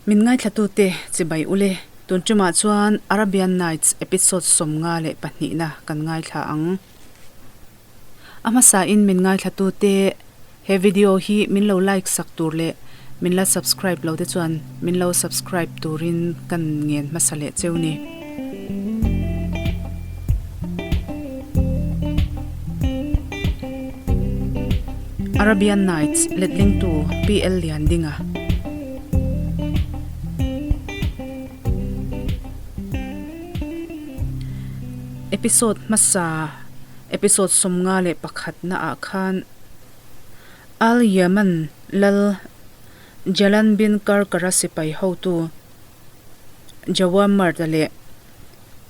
Min ngaithlatute chibai ule, tun tumah chuan Arabian Nights episode 52 na kan ngaithla ang. A hmasain min ngaithlatute he video hi min lo like sak tur leh min la subscribe lo te chuan min lo subscribe turin kan ngen hmasa leh cheu ni. Arabian Nights letlingtu PL Liandinga. Episode hmasa episode 51 na ah khan Al Yaman Lal Jalan bin Karkara sipai hotu Jawamarta leh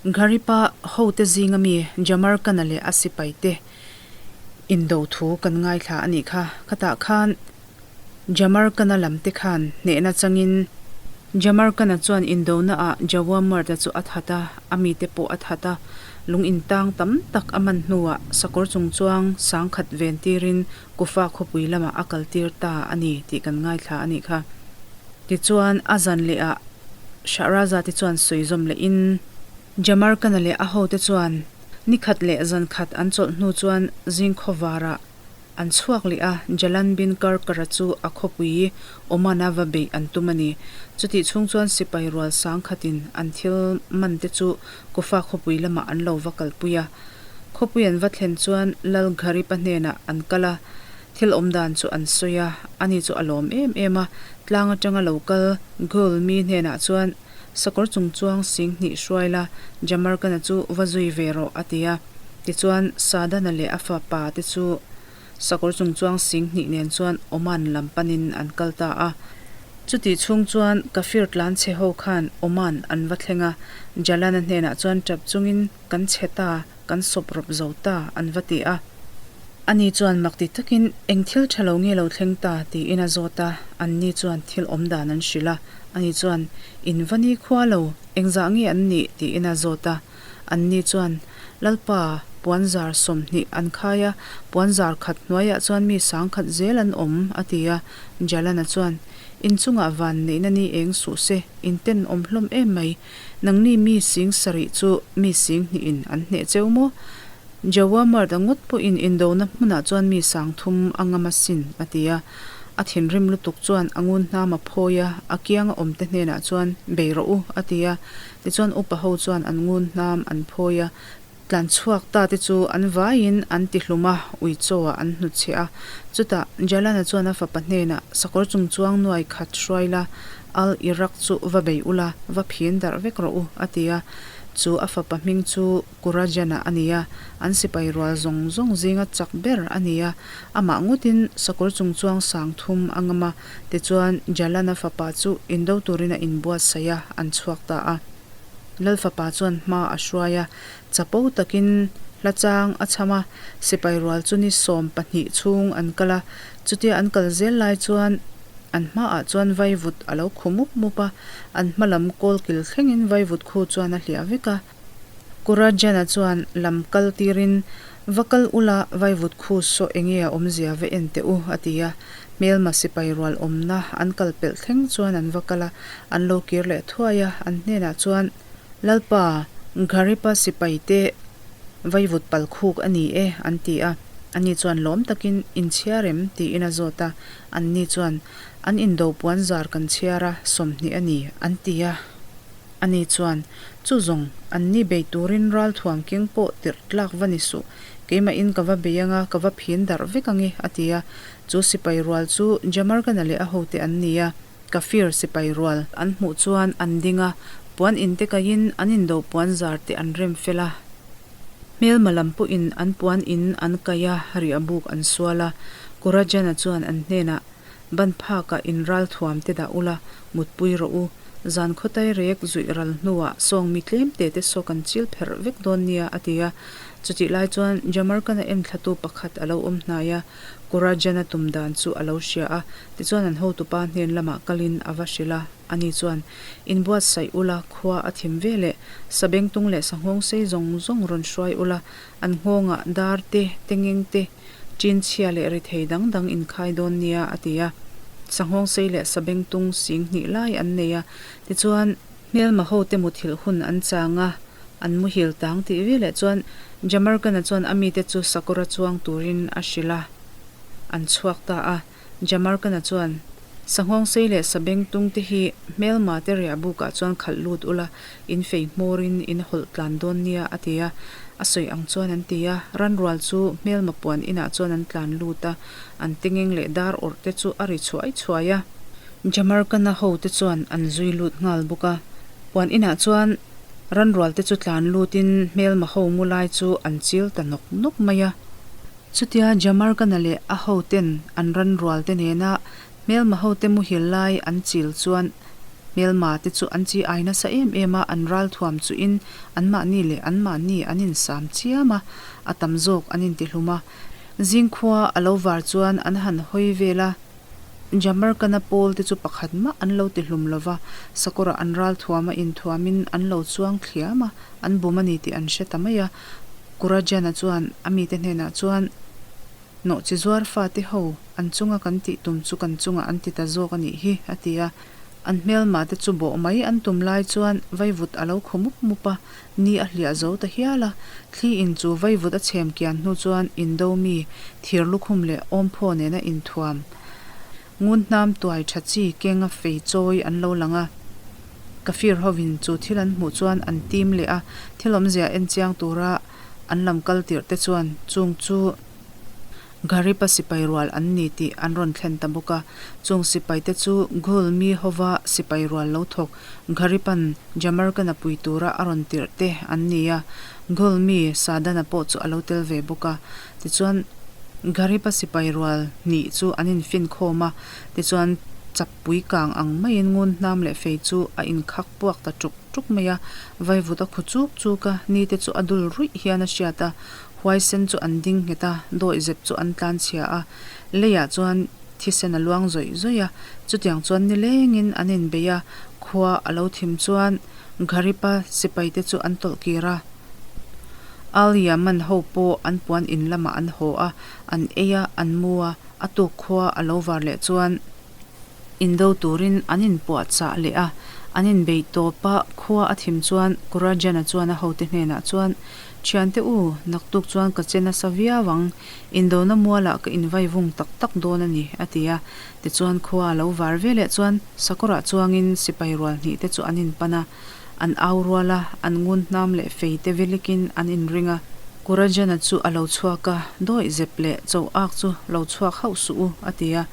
Gharipa hote zinga mi Jamarkana leh a sipaite indo thu kan ngaithla a nih kha. Khatah khan Jamarkana lamte khan hnehna changin Jamarkana chuan indona ah Jawamarta chu a that a, a mite pawh a that a, lung intang tam tak a man hnuah sakawr chungchuang sangkhat ven tirin Kufa khawpui lamah a kaltir ta a ni tih kan ngaithla a nih kha. Tichuan a zan leh ah Shahrazad te chuan sawi zawm leh in Jamarkana leh a hote chuan ni khat leh zan khat an chawlh hnu chuan zing khawvar ah an chhuak leh a, Jalan bin Karkara chu a khawpui Oman a va beih an tum a ni. Chutih chhung chuan sipai rual sang khatin an thil man te chu Kufa khawpui lamah an lo va kalpui a. Khawpui an va thlen chuan Lal Gharipa hnenah an kal a, Thil awm dan chu an sawi a, ani chu a lawm em em a, tlang atanga lo kal Gul mi hnenah chuan sakawr chung chuang sing hnih hruai la, Jamarkana chu va zui ve rawh a ti a. Tichuan Sadana leh a fapa te chu sakawr chung chuang sing hnih nen chuan Oman lam panin an kal ta a. Chutih chhung chuan Kafir tlan chhe ho khan Oman an va thleng a, Jalana hnenah chuan tap chungin kan chhe ta, kan sawp rawp zo ta an va ti a. Ani chuan mak ti takin eng thil tha lo nge lo thleng ta tiin a zawt a, anni chuan thil awm dan an hrilh a. Ani chuan, In va ni khua lo, engzah nge an nih? tiin a zawt a. Anni chuan, Lalpa, puanzar 20 an khai a, puanzar khat hnuaiah chuan mi sangkhat zel an awm, a ti a. Jalana chuan, In chungah van neihna ni eng suh se, in tenawm hlawm em mai. Nangni mi sing sarih chu mi sing hnihin an hneh cheu maw? Jawamart a ngawt pawhin indona hmunah chuan mi sang thum a ngam asin, a ti a. A thinrim lutuk chuan a ngun hnam a phawi a, a kianga awmte hnenah chuan, Bei rawh u, a ti a. Tichuan upa ho chuan an ngun hnam an phawi a, tlan chhuak ta te chu an vaiin an ti hlum a, ui chaw ah an hnutchhe a. Chutah Jalana chuan a fapa hnenah, Sakawr chungchuang nuai khat hruai la, Al Iraq chu va bei ula, va phin darh vek rawh u, a ti a. Chu a fapa hming chu Kurajana a ni a, an sipai rual zawng zawng zinga chak ber a ni a, amah ngawtin sakawr chungchuang sang thum a ngam a, tichuan Jalana fapa chu indo turin a inbuatsaih a, an chhuak ta a. Lal fapa chuan hma a hruai a, chapo takin hla chang a chham a, sipai rual chu ni 12 chhung an kal a, chutia an kal zel lai chuan an hmaah chuan vaivut a lo khu mup mup a, an hma lam kawlkil thlengin vaivut khu chuan a hliah vek a. Kurajana chuan lam kal tirin, Va kal ula, vaivut khu saw enge a awmzia va en teh u, a ti a. Hmelma sipai rual awmna an kal pelh thleng chuan an va kal a, an lo kir leh thuai a, an hnenah chuan, Lalpa, Ngharipa sipai te vaivut pal khuk a ni e, an ti a. Ani chuan lawm takin, Inchhiar em? tiin a zawt a. Anni chuan, An indo puan zar kan chhiar a, 20 a ni, an ti a. Ani chuan, Chu zawng, anni bei turin ralthuam keng pawh tirh tlak va ni suh. Keimahin ka va bei anga ka va phin darh vek ange, a ti a. Chu sipai rual chu Jamargana leh a hote an ni a, Kafir sipai rual an hmuh chuan an ding a, puan in te kaiin an indo puan zar te an rem fel a. Hmelma lam pawhin an puan in an kai a, riah buk an sual a. Kurajana chuan an hnenah, Ban phakah in ral thuam te dah ula, mutpui rawh u. Zan khawtai rek zuih ral hnuah sawng mi tlem te te saw kan chil pherh vek dawn nia, a ti a. Chutih lai chuan Jamarkana enthlatu pakhat a lo awm hnai a, Kurajana tum dan chu a lo hria a, tichuan an hotupa hnen lamah kalin a va hrilh a. Ani chuan, Inbuatsaih ula, khua a thim ve leh, sabengtung leh sanghawng sei zawng zawng rawn hruai ula, an nghawngah dar te, tengeng te, Chin chhia leh rethei dang dang inkhai dawn nia, a ti a. Sanghawngsei leh Sabengtung 2000 lai an nei a. Tichuan, hmelma hote muthilh hun an chang a, an muhil tang tih veleh chuan Jamarkana chuan a mite chu sakawra chuang turin a hrilh a, an chhuak ta a. Jamarkana chuan, Sanghawngsei leh Sabengtung te hi hmelma te riah bukah chuan khalh lut ula, in fei hmawrin in hawlh tlan dawn nia, a ti a. A sawi ang chuan an ti a. Ranrual chu hmelma puan inah chuan an tlan lut a, an tengeng leh dar awrh te chu a ri chhuai chhuai a. Jamarkana ho te chuan an zui lut nghal bawk a. Puan inah chuan ranrual te chu tlan lutin hmelma ho mu lai chu an chil ta nawk nawk mai a. Chutia Jamarkana leh a hoten an ranrual te nena hmelma hote muhil lai an chil chuan hmelma te chu an chi ai nasa em em a, an ral thuam chuhin anmahni leh anmahni an insam chiam a, a tam zawk an intihlum a. Zingkhua a lo var chuan an han hawi vel a, Jamarkana pawl te chu pakhat mah an lo tihlum lo va, sakawrah an ral thuam a inthuamin an lo chuang thliam a, an bum a ni tih an hre ta mai a. Kurajana chuan a mite hnenah chuan, Nawhchi zuar fate ho, an chunga kan tih tum chu kan chungah an ti ta zawk a nih hi, a ti a. An hmelmah te chu bawh mai an tum lai chuan vaivut a lo khaw mup mup a, ni a hliah zo ta hial a. Thli in chu vaivut a chhem kian hnu chuan indo mi, thir lukhum leh awmphaw nena inthuam, ngun hnam tuai tha chi kenga fei chawi an lo lang a. Kafir hovin chu thil an hmuh chuan an tim leh a, thil awmzia en chiang tura an lam kal tirh te chuan chung chu Gharipa sipai rual an ni tih an rawn thlen ta bawk a. Chung sipaite chu Ghul mi hova sipai rual lo thawk Gharipan Jamarkana pui tura a rawn tirh te an ni a. Ghul mi Sadana pawh chu a lo tel ve bawk a. Tichuan, Gharipa sipai rual hnih chu an infin khawm a, tichuan chappui kang ang maiin ngun hnam leh fei chu a inkhak puak ta ṭuk ṭuk mai a. Vaivut a khu chuk chuk a, nite chu a dul ruih hian a hriat a. Huaisen chu an ding nghet a, dawihzep chu an tlan chhia a, leiah chuan thisen a luang zawih zawih a. Chutiang chuan nilengin an inbei a, khua a lo thim chuan Gharipa sipaite chu an tawlh kir a. Al Yaman ho pawh an puan in lamah an haw a, an ei a, an mu a, a tuk khua a lo var leh chuan indo turin an inpuahchah leh a, an inbei tawp a, khua a thim chuan Kurajana chuan a hote hnenah chuan, Thiante u, naktuk chuan ka che nasa viau ang, indona mualah ka invai vung tak tak dawn a ni, a ti a. Tichuan khua a lo var ve leh chuan sakawrah chuangin sipai rual hnih te chu an inpan a, an au rual a, an ngun hnam leh fei te velikin an inring a. Kurajana chu a lo chhuak a, Dawih zep leh cho ak chu lo chhuak hauh suh u, a ti a.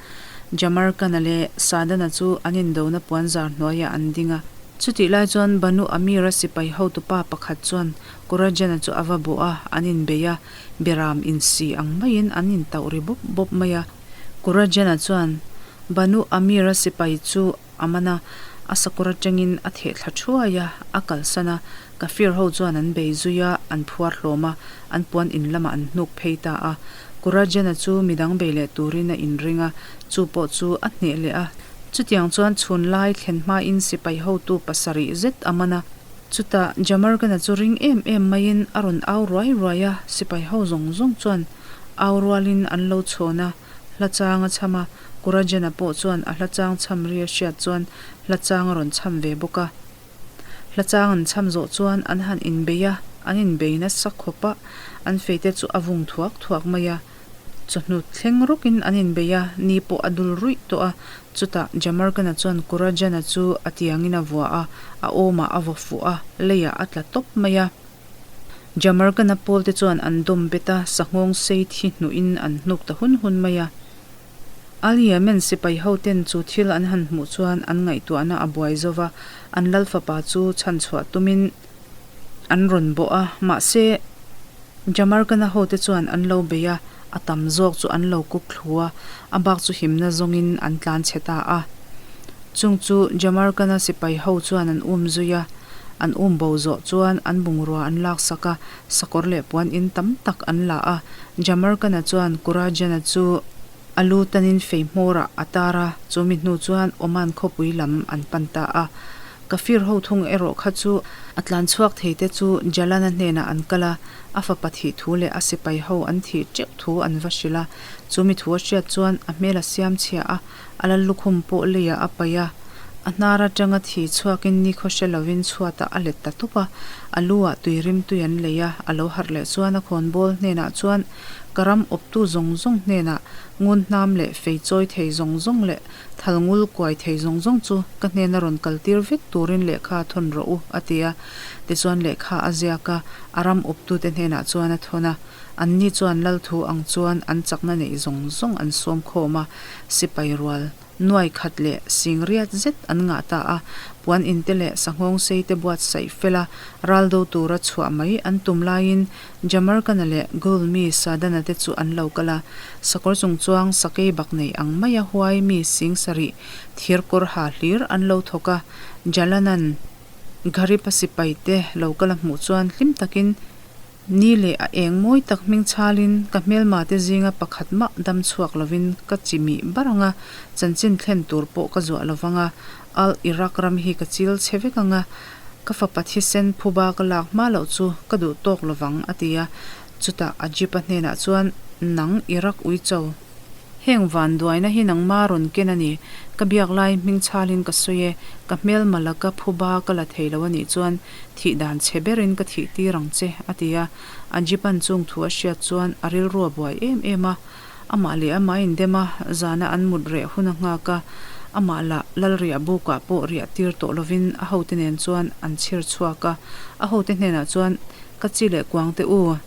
Jamarkana leh Sadana chu an indona puanzar hnuaiah an ding a. Chutih lai chuan Banu Amir-a sipai hotupa pakhat chuan Kurajana chu a va bawh a, an inbei a, Beram insi ang maiin an intauh ri bawp bawp mai a. Kurajana chuan Banu Amir-a sipai chu a man a, a sakawr atangin a theh thla thuai a, a kalsan a, Kafir ho chuan an bei zui a, an phuar hlawm a, an puan in lamah an hnuk phei ta a. Kurajana chu midang bei leh turin a inring a, chu pawh chu a hneh leh a. Chutiang chuan chhun lai thlen hmain sipai hotu pasarih zet a man a. Chutah Jamargana chu ring em em maiin a rawn au ruai ruai a, sipai ho zawng zawng chuan au rualin an lo chhawn a, hla chang a chham a, Kurajana pawh chuan a hla chang chham ri a hriat chuan hla chang a rawn chham ve bawk a. Hla chang an chham zawh chuan an han inbei a, an inbei nasa khawp a, an feite chu a vung thuak thuak mai a. Chawhnu thleng rawkin an inbei a, ni pawh a dul ruih tawh a, chutah Jamarkana chuan Kurajana chu a tiangin a vua a, a awmah a vaw fuh a, leiah a tla tawp mai a. Jamarkana pawlte chuan an dawm bet a, sanghawng sei thi hnuhin an hnuk ta hun hun mai a. Al Yemen sipai hoten chu thil an han hmuh chuan an ngaihtuahna a buai zo va, an lal fapa chu chhanchhuah tumin an rawn bawh a, mahse Jamarkana hote chuan an lo bei a, a tam zawk chu an lo kuk thlu a, a bak chu himna zawngin an tlan chhe ta a. Chung chu Jamarkana sipai ho chuan an um zui a, an um bo zawh chuan an bungrua an laksak a, sakawr leh puan in tam tak an la a. Jamarkana chuan Kurajana chu a lu tanin fei hmawrah a tar a, chumi hnu chuan Oman khawpui lam an pan ta a. Kafir ho thung erawh kha chu a tlan chhuak thei te chu Jalana hnenah an kal a, a fapa thih thu leh a sipai ho an thih teuh thu an va hrilh a. Chu mi thu a hriat chuan a hmel a siam chhia a, a lal lukhum pawh leiah a paih a. A hnar atanga thi chhuakin nikhaw hre lovin chhuatah a let ta tawp a, a lu ah tui rimtui an lei a, a lo harh leh chuan a khawnbawl hnenah chuan ka ram awptu zawng zawng hnenah ngun hnam leh fei chawi thei zawng zawng leh Thal ngul kuai thei zawng zawng chu ka hnena rawn kal tir vek turin lehkha a thawn rawh u, a ti a. Tichuan lehkha a ziak a, a ram awptute hnenah chuan a thawn a. Anni chuan lal thu ang chuan an chakna neih zawng zawng an sawm khawm a, sipai rual nuai khat leh sing riat zet an ngah ta a. Puan inte leh sanghawng sei te buatsaih fel a, ral do tura chhuah mai an tum laiin Jamarkana leh Gul mi Sadana te chu an lo kal a, sakawr chung chuang sakei bak nei ang maia huai mi sing sarih thir kawr ha hlir an lo thawk a. Jalanan Gharipa sipai te lo kal a hmuh chuan hlim takin, Ni leh a eng mawi tak hming chhalin ka hmelma te zinga pakhat mah dam chhuak lovin ka chi mih bar ang a, chanchin thlen tur pawh ka zuah lovang a, Al Iraq ram hi ka chil chhe vek ang a, Ka fapa thisen phuba ka lak hma loh chu ka duh tawk lovang, a ti a. Chutah Ajipa hnenah chuan, Nang Iraq uicho, heng van duaina hi nangma rawn ken a ni. Ka biak lai hming chhalin ka sawi e, ka hmelma laka phuba ka la thei lo a nih chuan thih dan chhe berin ka thih tir ang che, a ti a. Ajipa'n chung thu a hriat chuan a rilru a buai em em a. Amah leh amah a indem a, zana an mut reh hun a nghak a, amah lah Lalriah bukah pawh riah tir tawh lovin a hote nen chuan an chhir chhuak a, a hote hnenah chuan, Ka chi leh kuang te u,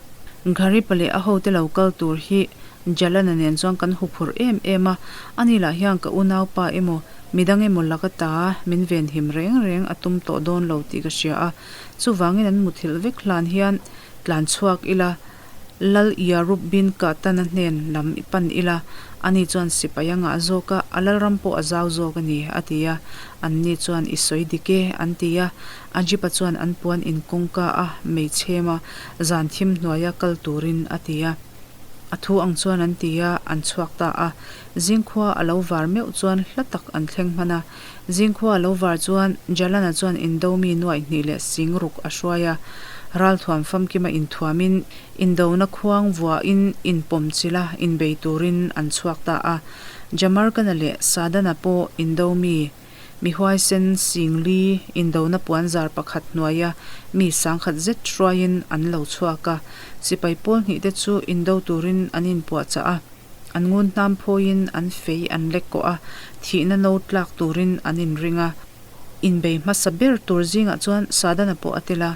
Ngharipa leh a hote lo kal tur hi Jalana nen chuan kan huphurh em em a, ani lah hian ka unaupa emaw midang emaw laka ta min venhim reng reng a tum tawh dawn lo tih ka hria a, chuvangin an muthilh vek hlan hian tlan chhuak ila, Lal Yarub bin Qahtana hnen lam i pan ila, ani chuan sipai a ngah zawk a, a lalram pawh a zau zawk a ni, a ti a. Anni chuan i sawi dik e, an ti a. Ajipa chuan an puan in kawngka a mei chhem a, zan thim hnuaia kal turin a ti a. A thu ang chuan an ti a, an chhuak ta a. Zingkhua a lo var meuh chuan hla tak an thleng hman a. Zingkhua a lo var chuan Jalana chuan Indomi nuaih hnih leh sing ruk a hruai a, ralthuam famkima inthuamin Indona khuang vuahin inpawm chila inbei turin an chhuak ta a. Jamarkana leh Sadana pawh Indomi mi huaisen sing li Indona puanzar pakhat hnuaia mi sangkhat zet hruaiin an lo chhuak a. Sipai pawl hnih te chu Indo turin an inpuahchah a. An ngun hnam phawiin an fei an lek kawh a, thihna no tlak turin an inring a. Inbei hmasa ber tur zingah chuan Sadana pawh a tel a.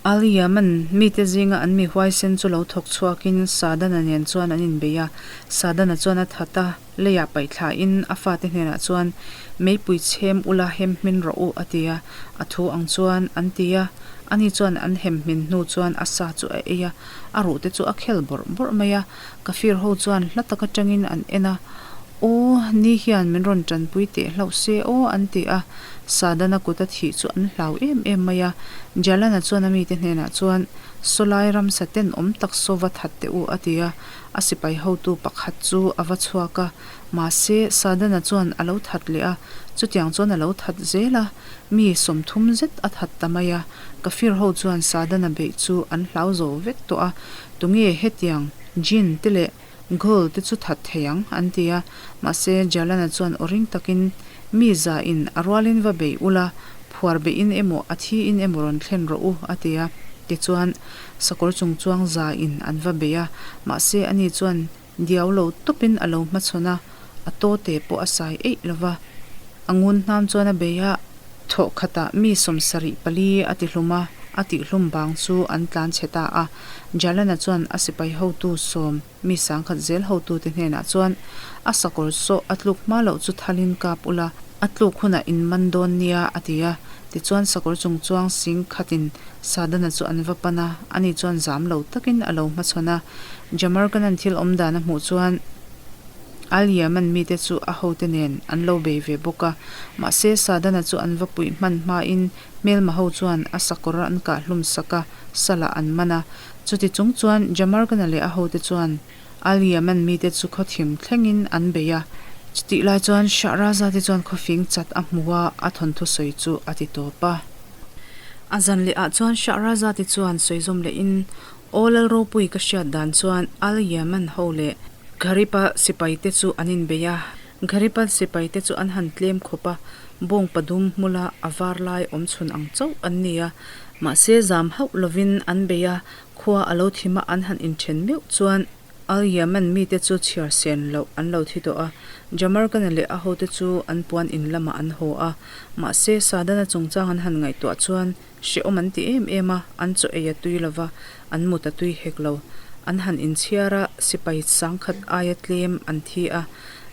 Al Yaman mite zinga an mi huaisen chu lo thawk chhuakin Sadana nen chuan an inbei a. Sadana chuan a that a, leiah paih thlain a fate hnenah chuan, Meipui chhem ula hem hmin rawh u, a ti a. A thu ang chuan an ti a. Ani chuan an hem hmin hnu chuan a sa chu a ei a, a ruhte chu a khel bawrh bawrh mai a. Kafir ho chuan hla tak atangin an en a, Aw, ni hian min rawn tanpui teh hlauh se aw, an ti a. Sadana kut a thih chu an hlau em em mai a. Jalana chuan a mite hnenah chuan, Sawlai ramsa tenawm tak saw va that teh u, a ti a. A sipai hotu pakhat chu a va chhuak a. Mahse, Sadana chuan a lo that leh a, chutiang chuan a lo that zel a. Mi 30 zet a that ta mai a. Kafir ho chuan Sadana beih chu an hlau zo vek tawh a. Tunge hetiang Jin te leh Ghul te chu that thei ang? an ti a. Mahse, Jalana chuan aw ring takin, Mi za in a rualin va bei ula, phuar beihin emaw a thiin emaw rawn thlen rawh u, a ti a. Tichuan, sakawr chung chuang za in an va bei a. Mahse, ani chuan diau lo tawpin a lo hmachhawn a, a tawte pawh a sai eih lo va. A ngun hnam chuan a bei a, thawh khatah mi 74 a tihlum a, a tihhlum bang chu an tlan chhe ta a. Jalana chuan a sipai hotu sawm mi sangkhat zel hotute hnenah chuan, A sakawr sawh a tluk hma loh chu thalin kap ula, a tluk hunah in man dawn nia, a ti a. Tichuan sakawr chung chuang sing khatin Sadana chu an va pan a, ani chuan zam lo takin a lo hmachhawn a. Jamarkanan thil awm dan a hmuh chuan, Al Yaman mite chu a hote nen an lo bei ve bawk a, mahse Sadana chu an va puih hman hmain hmelma ho chuan a sakawr an kah hlum sak a, salah an man a. Chuti chung chuan Jamargana leh a hote chuan Al Yaman mite chu khawthim thlengin an bei a. Chutih lai chuan Shahrazad-i chuan khawfing chat a hmu a, a thawnthu sawi chu a ti tawp a. A zan leh ah chuan Shahrazad-i chuan sawi zawm leh in, Aw Lal ropui ka hriat dan chuan Al Yaman ho leh Gharib-a sipai te chu an inbei a. Gharib-a sipai te chu an han tlem khawp a, bawng padum hmula a var lai awm chhun ang chauh an ni a. Mahse zam hauh lovin an bei a, khua a lo thim a an han inthen meuh chuan Al Yaman mite chu chhiar sen loh an lo thi tawh a, Jamarkana leh a hote chu an puan in lamah an haw a. Mahse, Sadana chungchang an han ngaihtuah chuan hrehawm an ti em em a, an chaw ei a tui lo va, an mut a tui hek lo. An han inchhiar a, sipai sangkhat aia tlem an thi a.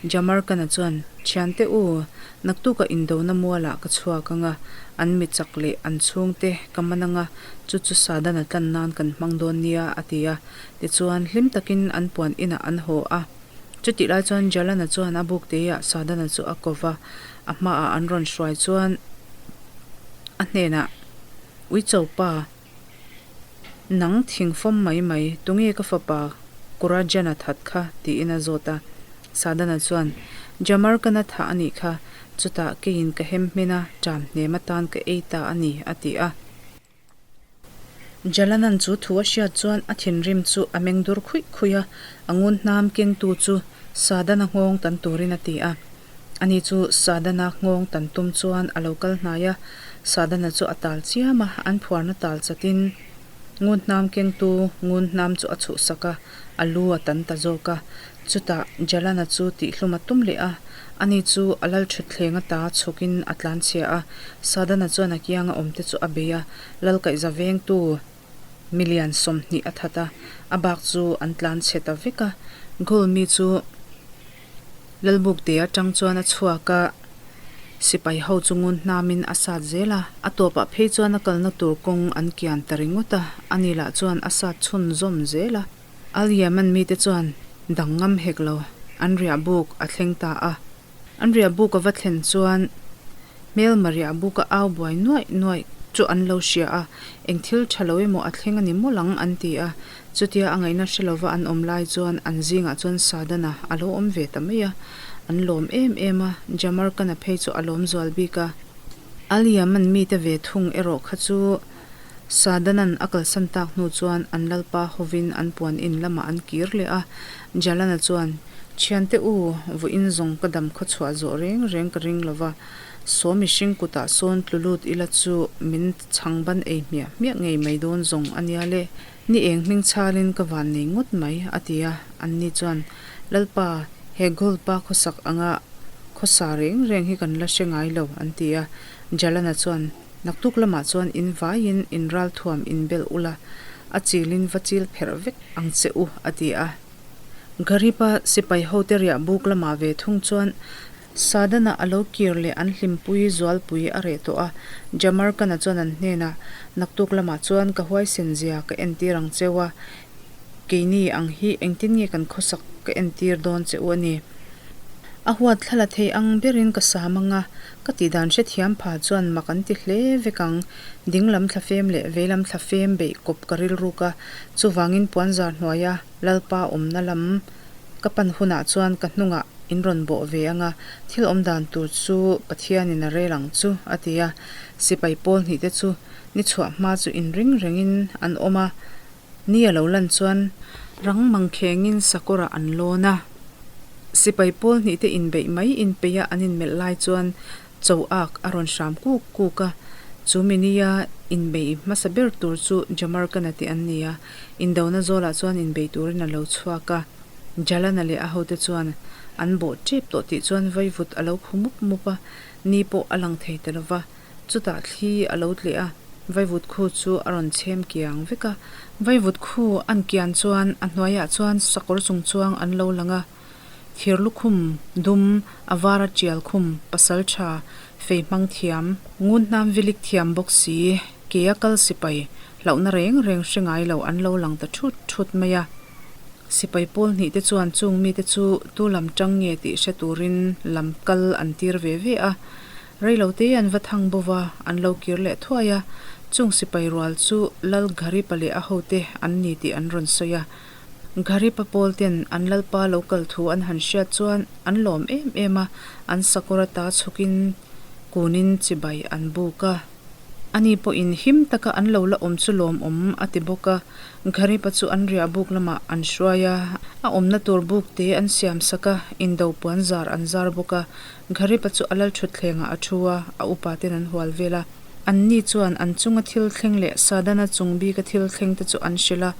Jamarkana chuan, Thiante u, naktukah indona mualah ka chhuak ang a, an mi chak leh an chhungte ka man ang a, chu chu Sadana tlan nan kan hmang dawn nia, a ti a. Tichuan, hlim takin an puan inah an haw a. Chutih lai chuan Jalana chuan a buk teiah Sadana chu a ko va, a hmaah an rawn hruai chuan a hnenah, Uicho pa, nang thing fawm mai mai, tunge ka fapa Kurajana that kha? tiin a zawt a. Sadana chuan, Jamarkana thah a nih kha, chutah keiin ka hem hmin a, ṭam hnem atan ka ei ta a ni, a ti a. Jalanan chu thu a hriat chuan a thinrim chu a meng dur khuih khuih a, a ngun hnam kengtu chu Sadana nghawng tan turin a ti a. Ani chu Sadana nghawng tan tum chuan a lo kal hnai a, Sadana chu a tal chiam a, an phuarna tal chatin ngun hnam kengtu ngun hnam chu a chhuhsak a, a lu a tan ta zawk a. Chutah Jalana chu tihhlum a tum leh a, ani chu a lal thutthleng ata chhukin a tlanchhia a, Sadana chuan a kianga awmte chu a bei a, Lalkaihza vengtu milian 20 a that a, a bak chu an tlanchhe ta vek a. Ghul mi chu Lalbukte atang chuan a chhuak a, sipai ho chu ngun hnamin a sat zel a, a tawpah phei chuan a kalna tur kawng an kian ta ringawt a, ani lah chuan a sat chhunzawm zel a. Al Yaman mite chuan dang ngam hek lo, an riah buk a thleng ta a. An riah buk a va thlen chuan hmelma riah buk a au buai nuaih nuaih chu an lo hria a, eng thil tha lo emaw a thleng a ni mawlh ang an ti a. Chutia a ngaihna hre lova an awm lai chuan an zingah chuan Sadana a lo awm ve ta mai a, an lawm em em a, Jamarkana phei chu a lawm zual bik a. Al Yaman mite ve thung erawh kha chu Sadanan a kalsan tak hnu chuan an lalpa hovin an puan in lamah an kir leh a, Jalana chuan, Thiante u, vawiin zawng ka dam khaw chhuah zawh reng reng ka ring lova, saw mihring kutah sawn tlu lut ila chu min chhangban ei hmiah hmiah ngei mai dawn zawng a nia le, ni eng hming chhalin ka van nei ngawt mai, a ti a. Anni chuan, Lalpa, he gold pa khawsak anga khawsa reng reng hi kan la hre ngai lo, an ti a. Jalana chuan, Naktuk lamah chuan in vaiin in ralthuam in belh ula, a chilin va chil pherh vek ang che u, a ti a. Garipa sipai hote riah buk lamah ve thung chuan Sadana a lo kir leh an hlimpui zualpui a reh tawh a. Jamarkana chuan an hnenah, Naktuk lamah chuan ka huaisen zia ka entir ang cheu a, keini ang hi engtin nge kan khawsak ka entir dawn che u a ni. A huat thla la thei ang berin ka sam ang a, ka tihdan hrethiam pha chuan mak an ti hle vek ang. Ding lam thla fem leh vei lam thla fem beih kawp ka rilruk a, chuvangin puanzar hnuaia Lalpa awmna lam ka pan hunah chuan ka hnungah in rawn bawh ve ang a, thil awm dan tur chu Pathianin a rel ang chu, a ti a. Sipai pawl hnihte chu ni chhuah hma chu inring rengin an awm a. Ni a lo lan chuan rang mangkhengin sakawrah an lawn a. Sipai pawl hnihte inbeih mai inpeih a an inmelh lai chuan cho ak a rawn hram kuk kuk a. Chu minia inbeih hmasa ber tur chu Jamarkana te an ni a. Indona zawlah chuan inbei turin a lo chhuak a. Jalana leh a hote chuan an bawh tep tawh tih chuan vaivut a lo khu mup mup a, ni pawh a lang thei ta lova. Chutah thli a lo tleh a, vaivut khu chu a rawn chhem kiang vek a. Vaivut khu an kian chuan a hnuaiah chuan sakawr chung chuang an lo lang a. Thir lukhum dum, a vara tial khum, pasal tha, fei hmang thiam, ngun hnam vilik thiam bawk si, kea kal sipai, hlauhna reng reng hre ngai lo an lo lang ta thut thut mai a. Sipai pawl hnih te chuan chung mite chu tu lam tang nge tih hre turin lam kal an tir ve ve a. Reilo te an va thang bo va, an lo kir leh thuai a, chung sipai rual chu Lal Gharipa leh a hote an ni tih an rawn sawi a. Gharipa pawl ten an lalpa lo kal thu an han hriat chuan an lawm em em a, an sakawr ata chhukin kunin chibai an buk a. Ani pawhin him taka an lo la awm chu lawmawm a ti bawk a, Gharipa chu an riah buk lamah an hruai a, a awmna tur buk te an siam sak a, indo puan zar an zar bawk a. Gharipa chu a lalthutthlengah a thu a, a upa ten an hual vel a. Anni chuan an chunga thil thleng leh Sadana chung bika thil thleng te chu an hrilh a.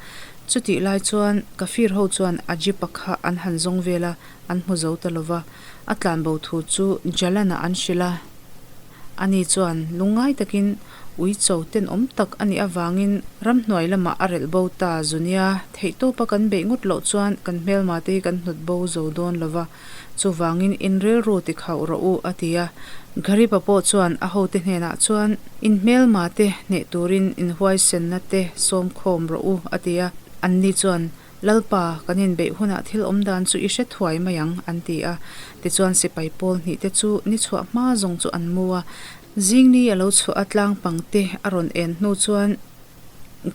Chutih lai chuan Kafir ho chuan Ajipa kha an han zawng vel a, an hmu zo ta lo va. A tlanbo thu chu Jalana an hrilh a. Ani chuan lungngai takin ui cho tenawm tak a nih avangin ramhnuai lamah a relh bo ta zunia theihtawpa kan beih ngawt loh chuan kan hmelma te hi kan hnawt bo zo dawn lo va. Chuvangin in rilru ti khauh rawh u, a ti a. Gharipa pawh chuan a hote hnenah chuan, In hmelma te hneh turin in huaisenna te sawm khawm rawh u, a ti a. Anni chuan, Lalpa, kan inbeih hunah thil awm dan chu i hre thuai mai ang, an ti a. Tichuan sipai pawl hnih te chu ni chhuah hma zawng chu an mu a. Zingni a lo chhuah a tlang pang te a rawn en hnu chuan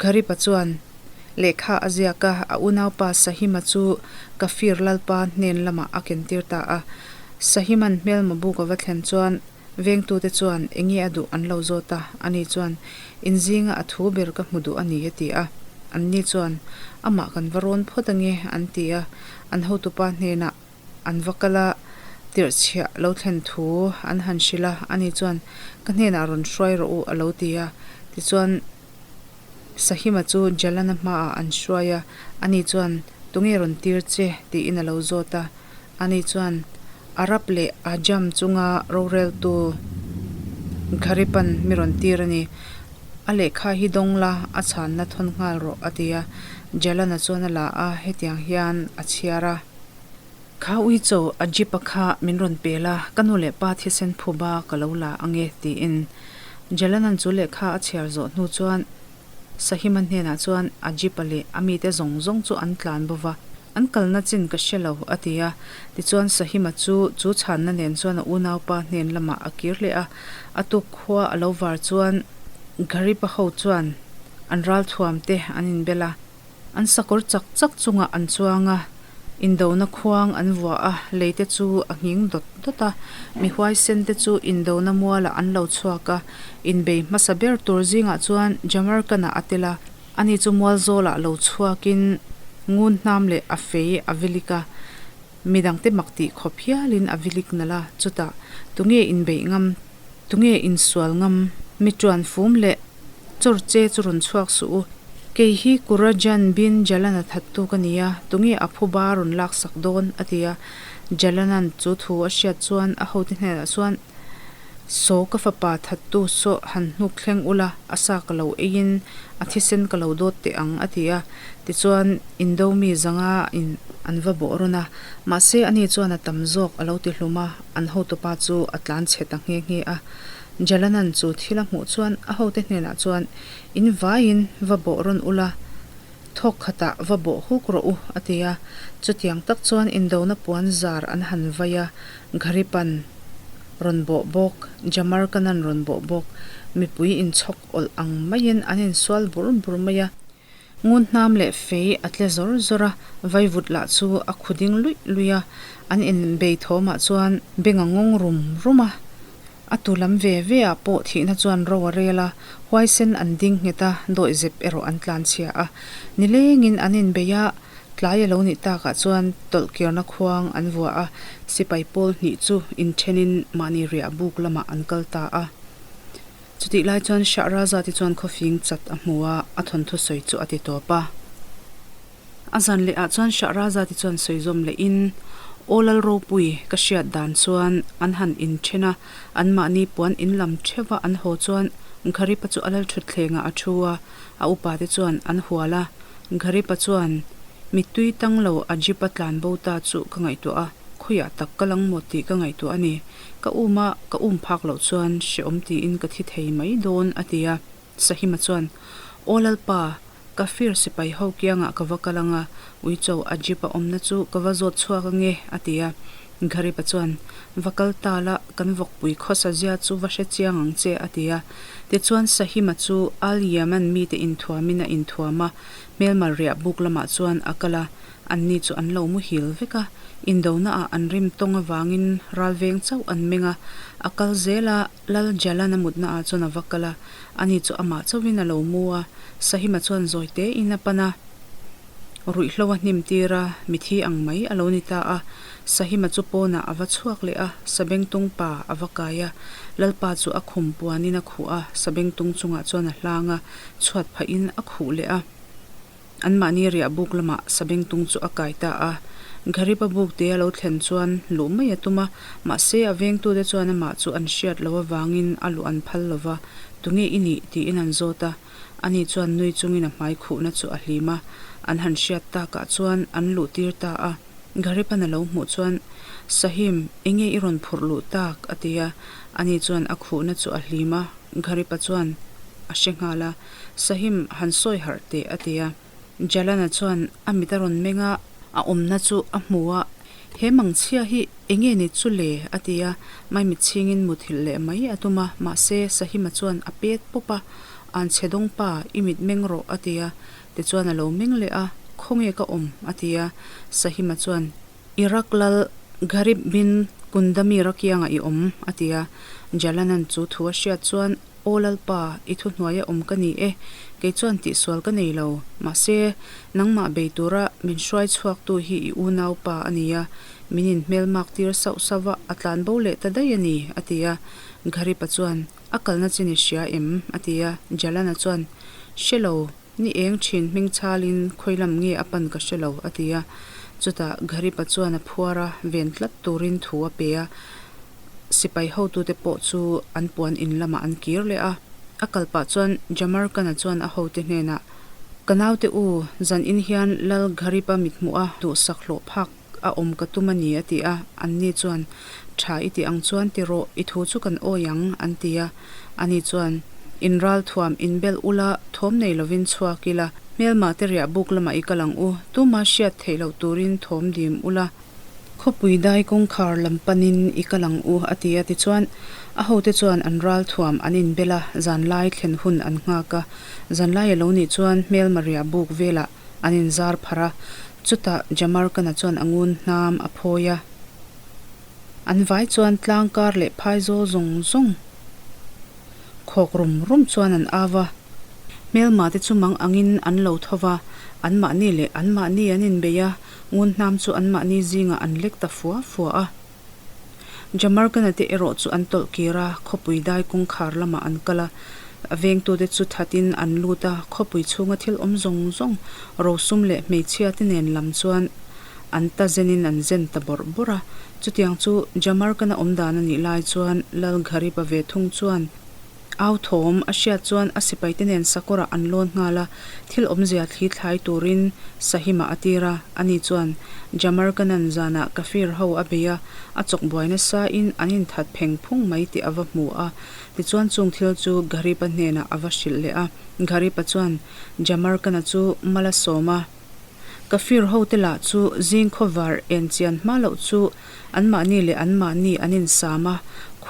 Gharipa chuan lehkha a ziak a, a unaupa Sahima chu Kafir lalpa hnen lamah a kentir ta a. Sahiman hmelma buk a va thlen chuan vengtute chuan enge a duh an lo zawt a, ani chuan inzinga a thu ber ka hmu duh a ni a ti a. Anni chuan amah kan va rawn phawt ange an ti a, an hotupa hnenah An va kal a, tirhchhiah lo thlen thu an han hrilh a, ani chuan, Ka hnenah rawn hruai rawh u, a lo ti a. Tichuan, Sahima chu Jalana hmaah an hruai a, ani chuan, Tunge rawn tir che? tiin a lo zawt a. Ani chuan, Arab leh Ajam chunga roreltu Gharipan mi rawn tir a ni. A lehkha hi dawng la, a chhanna thawn nghal rawh, a ti a. Jalana chuan a la a, hetiang hian a chhiar a. Kha uicho a jeep a kha min rawn pel a, ka nu leh pa thisen phuba ka lo la ang e, tiin Jalanan chu lehkha a chhiar zawh hnu chuan Sahima hnenah chuan a jeep a leh a mite zawng zawng chu an tlan bo va, an kalna chin ka hre lo, a ti a. Tichuan Sahima chu chu chhanna nen chuan a unaupa hnen lamah a kir leh a, a tuk khua a lo var chuan Gharipa ho chuan an ralthuam te an inbel a. An sakawr chak chak chungah an chuang a, indona khuang an vuah a, lei te chu a nghing dawt dawt a. Mi huaisen te chu indona mualah an lo chhuak a, inbei hmasa ber tur zingah chuan Jamarkand-ah a tel a, ani chu mual zawlah lo chhuakin ngun hnam leh a fei a vilik a, midangte mak tih khawp hialin a vilik nalh a, chutah tunge inbeih ngam, tunge insual ngam, mi tuan fum leh Chawr che chu rawn chhuak suh u. Kei hi Kurajan bin Jalana thattu ka ni a, tunge a phuba rawn laksak dawn? a ti a. Jalanan chu thu a hriat chuan a hote hnenah chuan, Saw ka fapa thattu saw han hnuk thleng ula, a sa ka lo eiin a thisen ka lo dawt teh ang, a ti a. Tichuan Indo mi zanga in an va bawh rawn a, mahse ani chuan a tam zawk a lo ti hlum a, an hotupa chu a tlan chhe ta nghe nghe a. Jalanan chu thil a hmuh chuan a hote hnenah chuan, In vaiin va bawh rawn ula, thawk khatah va bawh huk rawh u, a ti a. Chutiang tak chuan indona puan zar an han vai a, Gharipan rawn bawh bawk, Jamarkanan rawn bawh bawk, mipui inchhawk awlh ang maiin an insual bur bur mai a. Ngun hnam leh fei a tle zawr zawr a, vaivut lah chu a khu ding luih luih a, an inbei thawmah chuan beng a ngawng rum rum a. A tu lam ve ve ah pawh thihna chuan ro a rel a, huaisen an ding nghet a, dawihzep erawh an tlanchhia a. Nilengin an inbei a, tlai a lo nih takah chuan tawlhkirna khuang an vuah a, sipai pawl hnih chu inthenin mahni riah buk lamah an kal ta a. Chutih lai chuan Shahrazad-i chuan khawfing chat a hmu a, a thawnthu sawi chu a ti tawp a. A zan leh ah chuan Shahrazad-i chuan sawi zawm leh in, Aw Lal Ropui, ka hriat dan chuan an han inthen a, anmahni puan in lam theuh a an haw chuan Gharipa chu a lal thutthleng ah a thu a, a upa te chuan an hual a. Gharipa chuan, Mittui tang lo Ajip-a tlan bo ta chu ka ngaihtuah a, khawiah tak ka lang maw tih ka ngaihtuah a ni. Ka um a, ka um phak loh chuan hreawm tiin ka thi thei mai dawn, a ti a. Sahima chuan, Aw Lalpa, ka fir sipai ho kiangah ka va kal ang a, uicho a jeep a awmna chu ka va zawt chhuak ange, a ti a. Gharipa chuan, Va kal ta la, kan vawkpui khawsa zia chu va hre chiang ang che, a ti a. Tichuan Sahima chu Al Yaman mite inthuamin a inthuam a, hmelma riah buk lamah chuan a kal a, anni chu an lo muhil vek a, indonaah an rim tawng avangin ralveng chauh an meng a, a kal zel a, Lal Jalana mutnaah chuan a va kal a, ani chu amah chauhin a lo mu a, Sahima chuan zawi tein a pan a, ruihhlo a hnim tir a, mithi ang mai a lo ni ta a, Sahima chu pawnah a va chhuak leh a, Sabengtung pa a va kai a, Lalpa chu a khum puanin a khuh a, Sabengtung chungah chuan a hlang a, chhuat phahin a khuh leh a. Anmahni riah buk lamah Sabengtung chu a kai ta a. Gharipa buk te a lo thlen chuan luh mai a tum a, mahse a vengtute chuan amah chu an hriat loh avangin a luh an phal lo va, Tunge i nih? tiin an zawt a. Ani chuan nui chungin a hmai khuhna chu a hlim a, an han hriat takah chuan an luh tir ta a. Gharipan a lo hmuh chuan, Sahim, enge i rawn phurh luh tak? a ti a. Ani chuan a khuhna chu a hlim a, Gharipa chuan a hre nghal a. Sahim han sawi harh teh a ti a. Jalana chuan a mit a rawn meng a, a awmna chu a hmu a, He mangchhia hi enge ni chu le? a ti a, maimit chhingin muthilh leh mai a tum a, mahse Sahima chuan a pet pawp a, Anchhe dawng pa, i mit meng rawh a ti a, tichuan a lo meng leh a, Khawnge ka awm? a ti a, Sahima chuan Iraq lal Gharib bin Kundamir a kiangah i awm a ti a, Jalanan chu thu a hriat chuan Aw Lalpa, i thuhnuaia awm ka ni e, kei chuan tihsual ka nei lo. Mahse, nangmah bei tura min hruai chhuaktu hi i unaupa a ni a, min inhmelmak tir sauh sauh va, a tlan bo leh ta daih a ni, a ti a. Gharipa chuan, A kalna chin i hria em? a ti a. Jalana chuan, Hre lo, ni eng thin hming chhalin khawi lam nge a pan ka hre lo, a ti a. Chutah Gharipa chuan a phuar a, ven tlat turin thu a pe a. Sipai hotute pawh chu an puan in lamah an kir leh a. A kal pah chuan Jamarkana chuan a hote hnenah, Ka naute u, zan in hian Lal Gharipa mithmuh a duhsak hlawh phak a awm ka tum a ni, a ti a. Anni chuan, Tha i tih ang chuan ti rawh, i thu chu kan awi ang, an ti a. Ani chuan, In ralthuam inbelh ula, thawm nei lovin chhuak ila, hmelmate riah buk lamah i kal ang u, tuma hriat theih loh turin thawm dim ula, Khawpui dai kawngkhar lam panin i kal ang u, a ti a. Tichuan, a hote chuan an ralthuam an inbel a, zanlai thlen hun an nghak a. Zanlai a lo nih chuan hmelma riah buk velah an inzar pharh a. Chutah Jamarkana chuan a ngun hnam a phawi a. An vai chuan tlang kar leh phaizawl zawng zawng khawk rum rum chuan an au a. Hmelma te chu mang angin an lo tho va, anmahni leh anmahni an inbei a. Ngun hnam chu anmahni zingah an lek ta fua fua a. Jamarkana te erawh chu an tawlh kir a, khawpui dai kawngkhar lamah an kal a. A vengtute chu thatin an lut a, khawpui chhunga thil awm zawng zawng, rosum leh hmeichhia te nen lam chuan an ta zenin an zen ta bawrh bawrh a. Chutiang chu Jamarkana awm dan a nih lai chuan Lal Gharipa ve thung chuan, Au thawm a hriat chuan a sipaite nen sakawrah an lawn nghal a, thil awmzia thli thlai turin Sahima a tir a, ani chuan Jamarkanan zanah Kafir ho a bei a, a chawk buai nasa in an inthat pheng phung mai tih a va hmu a, tichuan chung thil chu Gharipa hnenah a va hrilh leh a, Gharipa chuan Jamarkana chu mal a sawm a. Kafir hote lah chu zing khawvar en chian hma loh chu anmahni leh anmahni an insam a,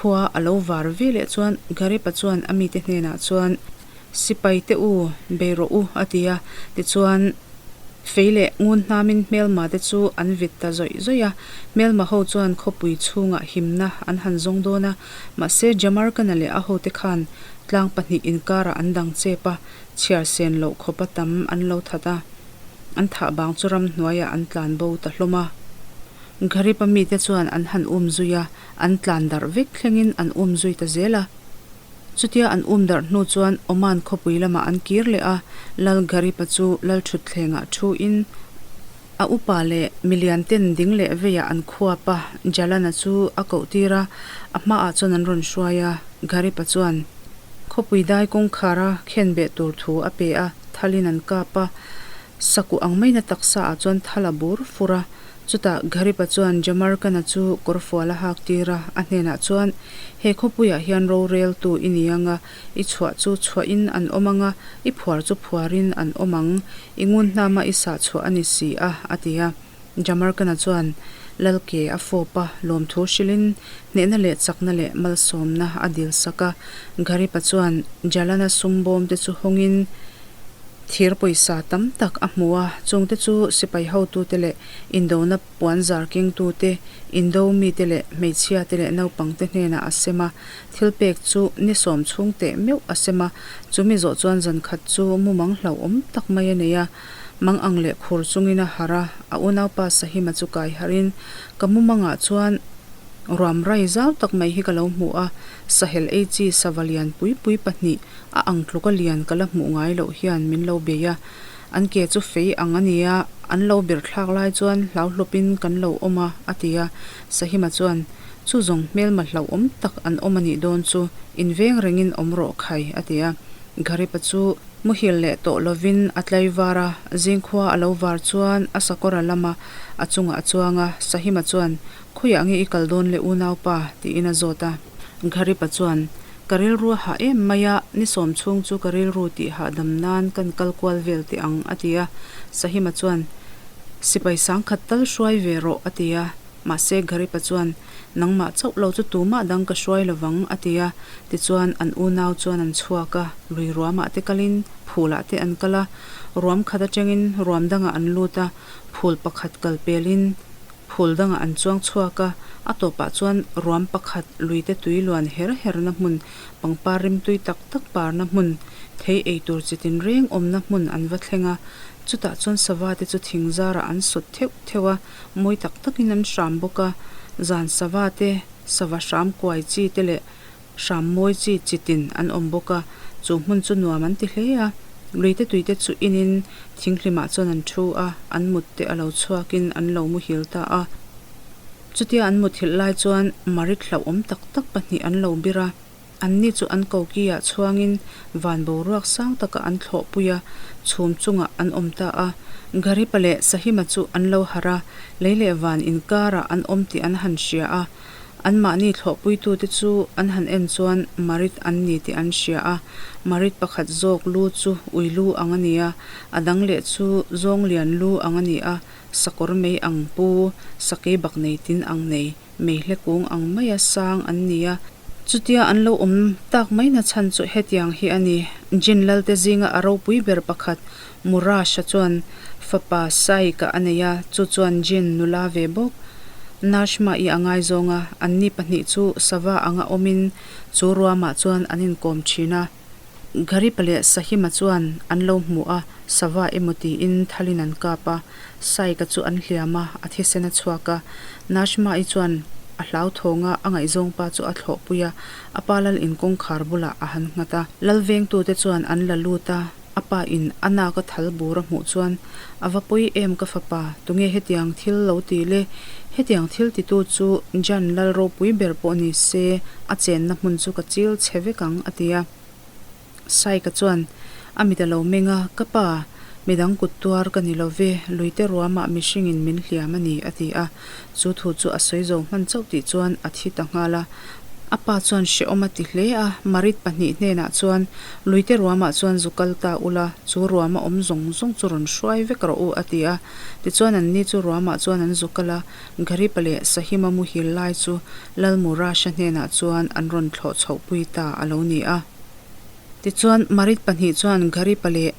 khua a lo var ve leh chuan Garipa chuan a mite hnenah chuan, Sipai te u, bei rawh u, a ti a. Tichuan, fei leh ngun hnamin hmelma te chu an vit ta zawih zawih a. Hmelma ho chuan khawpui chhungah himna an han zawng dawn a, mahse Jamarkana leh a hote khan tlang pahnih inkarah an dang chep a, Chhiar sen loh khawpa tam an lo that a, an thah bang chu ramhnuaiah an tlan bo ta hlawm a. Gharipa mite chuan an han um zui a, an tlan darh vek thlengin an um zui ta zel a. Chutia an um darh hnu chuan Oman khawpui lamah an kir leh a, Lal Gharipa chu Lal thutthlengah thu in a upa leh milian ten ding leh veiah an khuap a, Jalana chu a koh tir a, a hmaah chuan an rawn hruai a, Gharipa chuan. Khawpui dai kawngkhar a khen beh tur thu a pe a, thalin an kap a, sakuh ang maina taksa ah chuan thal a bur fur a. Chutah Gharipa chuan Jamarkana chu kawrfual a hak tir a, a hnenah chuan, He khawpuiah hian roreltu i ni ang a, i chhuah chu chhuahin an awm ang a, i phuar chu phuarin an awm ang, i ngun hnama i sah chhuah a ni si a, a ti a. Jamarkana chuan. Lal ke a fawp a, lawmthu hrilhin hnehna leh chakna leh malsawmna a dil sak a. Garipa chuan Jalana sum bawm te chu hawngin thir pawisa tam tak a hmu a, chungte chu sipai hotute leh indona puanzar kengtute, indo mite leh hmeichhiate leh naupangte hnenah a sem a. Thil pek chu ni sawm chhung teh meuh a sem a, chumi zawh chuan zan khat chu mumang hlauhawm tak mai a nei a. Mang ang leh khur chungin a harh a, a unaupa Sahima chu kai harhin, Ka mumangah chuan ruam rai zau tak mai hi ka lo hmu a, sahel ei chi sava lian pui pui pahnih a ang tluka lian ka la hmuh ngai loh hian min lo bei a. An ke chu fei ang a nia, an lo ber thlak lai chuan hlau hlawpin kan lo awm a, a ti a. Sahima chuan, Chu zawng hmelma hlauhawm tak an awm a nih dawn chu, inveng rengin awm rawh khai, a ti a. Garipa chu. Muhil leh tawh lovin a tlai var a, zingkhua a lo var chuan a sakawra lama a chungah a chuang a, Sahima chuan, Khawiah nge i kal dawn le unaupa? tiin a zawt a. Gharipa chuan, Ka rilru a hah em mai a, ni sawm chhung chu ka rilru tih hahdam nan kan kal kual vel teh ang, a ti a. Sahima chuan, Sipai sangkhat tal hruai ve rawh, a ti a. Mahse Gharipa chuan, Nangmah chauh lo chu tumah dang ka hruai lovang, a ti a. Tichuan, an unau chuan an chhuak a, lui ruamah te kalin phulah te an kal a. Ruam khat atangin ruam dangah an lut a, phul pakhat kal pelin phul dangah an chuang chhuak a. A tawpah chuan ruam pakhat luite tui luan her herna hmun, pangpar rimtui tak tak parna hmun, thei ei tur chi tinreng awmna hmun an va thleng a. Chutah chuan sava te chu thing zarah an sawt theuh theuh a. Mawi tak takin an hram bawk a, zan sava te, sava hram kuai chi te leh hram mawi chi chi tin an awm bawk a, chu hmun chu nuam an ti hle a. Luite tuite chu inin thinghlimah chuan an thu a, an mut te a lo chhuakin an lo muhil ta a. Chutia an muthilh lai chuan marit hlauhawm tak tak pahnih an lo bir a. Anni chu an kokiah chhuangin van boruak sang takah an thlawhpui a, chhum chungah an awm ta a. Garipa leh Sahima chu an lo harh a, lei leh van inkarah an awm tih an han hria a. Anmahni thlawhpuitute chu an han en chuan Marit an ni tih an hria a. Marit pakhat zawk lu chu ui lu ang a ni a, a dang leh chu zawnglian lu ang a ni a, sakawr mei ang pu, sakei bak nei tin ang nei. Meihle kung ang maia sang an ni a, chutia an lo awm tak mai na chhan chu hetiang hi a ni. Jin Lalte zinga a ropui ber pakhat Murasha chuan fapa Saika a nei a, chu chuan Jin nula ve bawk Nashma-i a ngaizawng a, anni pahnih chu sava anga awmin chu ruamah chuan an inkawm thin a. Garipa leh Sahima chuan an lo hmu a, sava emaw tiin thalin an kap a, Saika chu an hliam a, a thisen a chhuak a. Najma-i chuan a hlauthawng a, a ngaihzawng pa chu a thlawhpui a, a pa lal in kawngkhar bulah a han nghat a. Lal vengtute chuan an la lut a, a pa in a nak a thal bur a hmuh chuan, A va pawi em ka fapa, tunge hetiang thil lo ti le? Hetiang thil titu chu Jan lal ropui ber pawh ni se, a chenna hmun chu ka chil chhe vek ang, a ti a. Saika chuan a mit a lo meng a, Ka pa, midang kut tuar ka ni lo ve, luite ruamah mihringin min hliam a ni, a ti a. Chu thu chu a sawi zo hman chauh tih chuan a thi ta nghal a. A pa chuan hrehawm a ti hle a, Marit pahnih hnenah chuan, Luite ruamah chuan zu kal ta ula, chu ruama awm zawng zawng chu rawn hruai vek rawh u, a ti a. Tichuan anni chu ruamah chuan an zu kal a, Garipa leh Sahima muhil lai chu Lal Murasha hnenah chuan an rawn thlawh chhohpui ta a lo ni a. Tichuan Marit pahnih chuan Garipa leh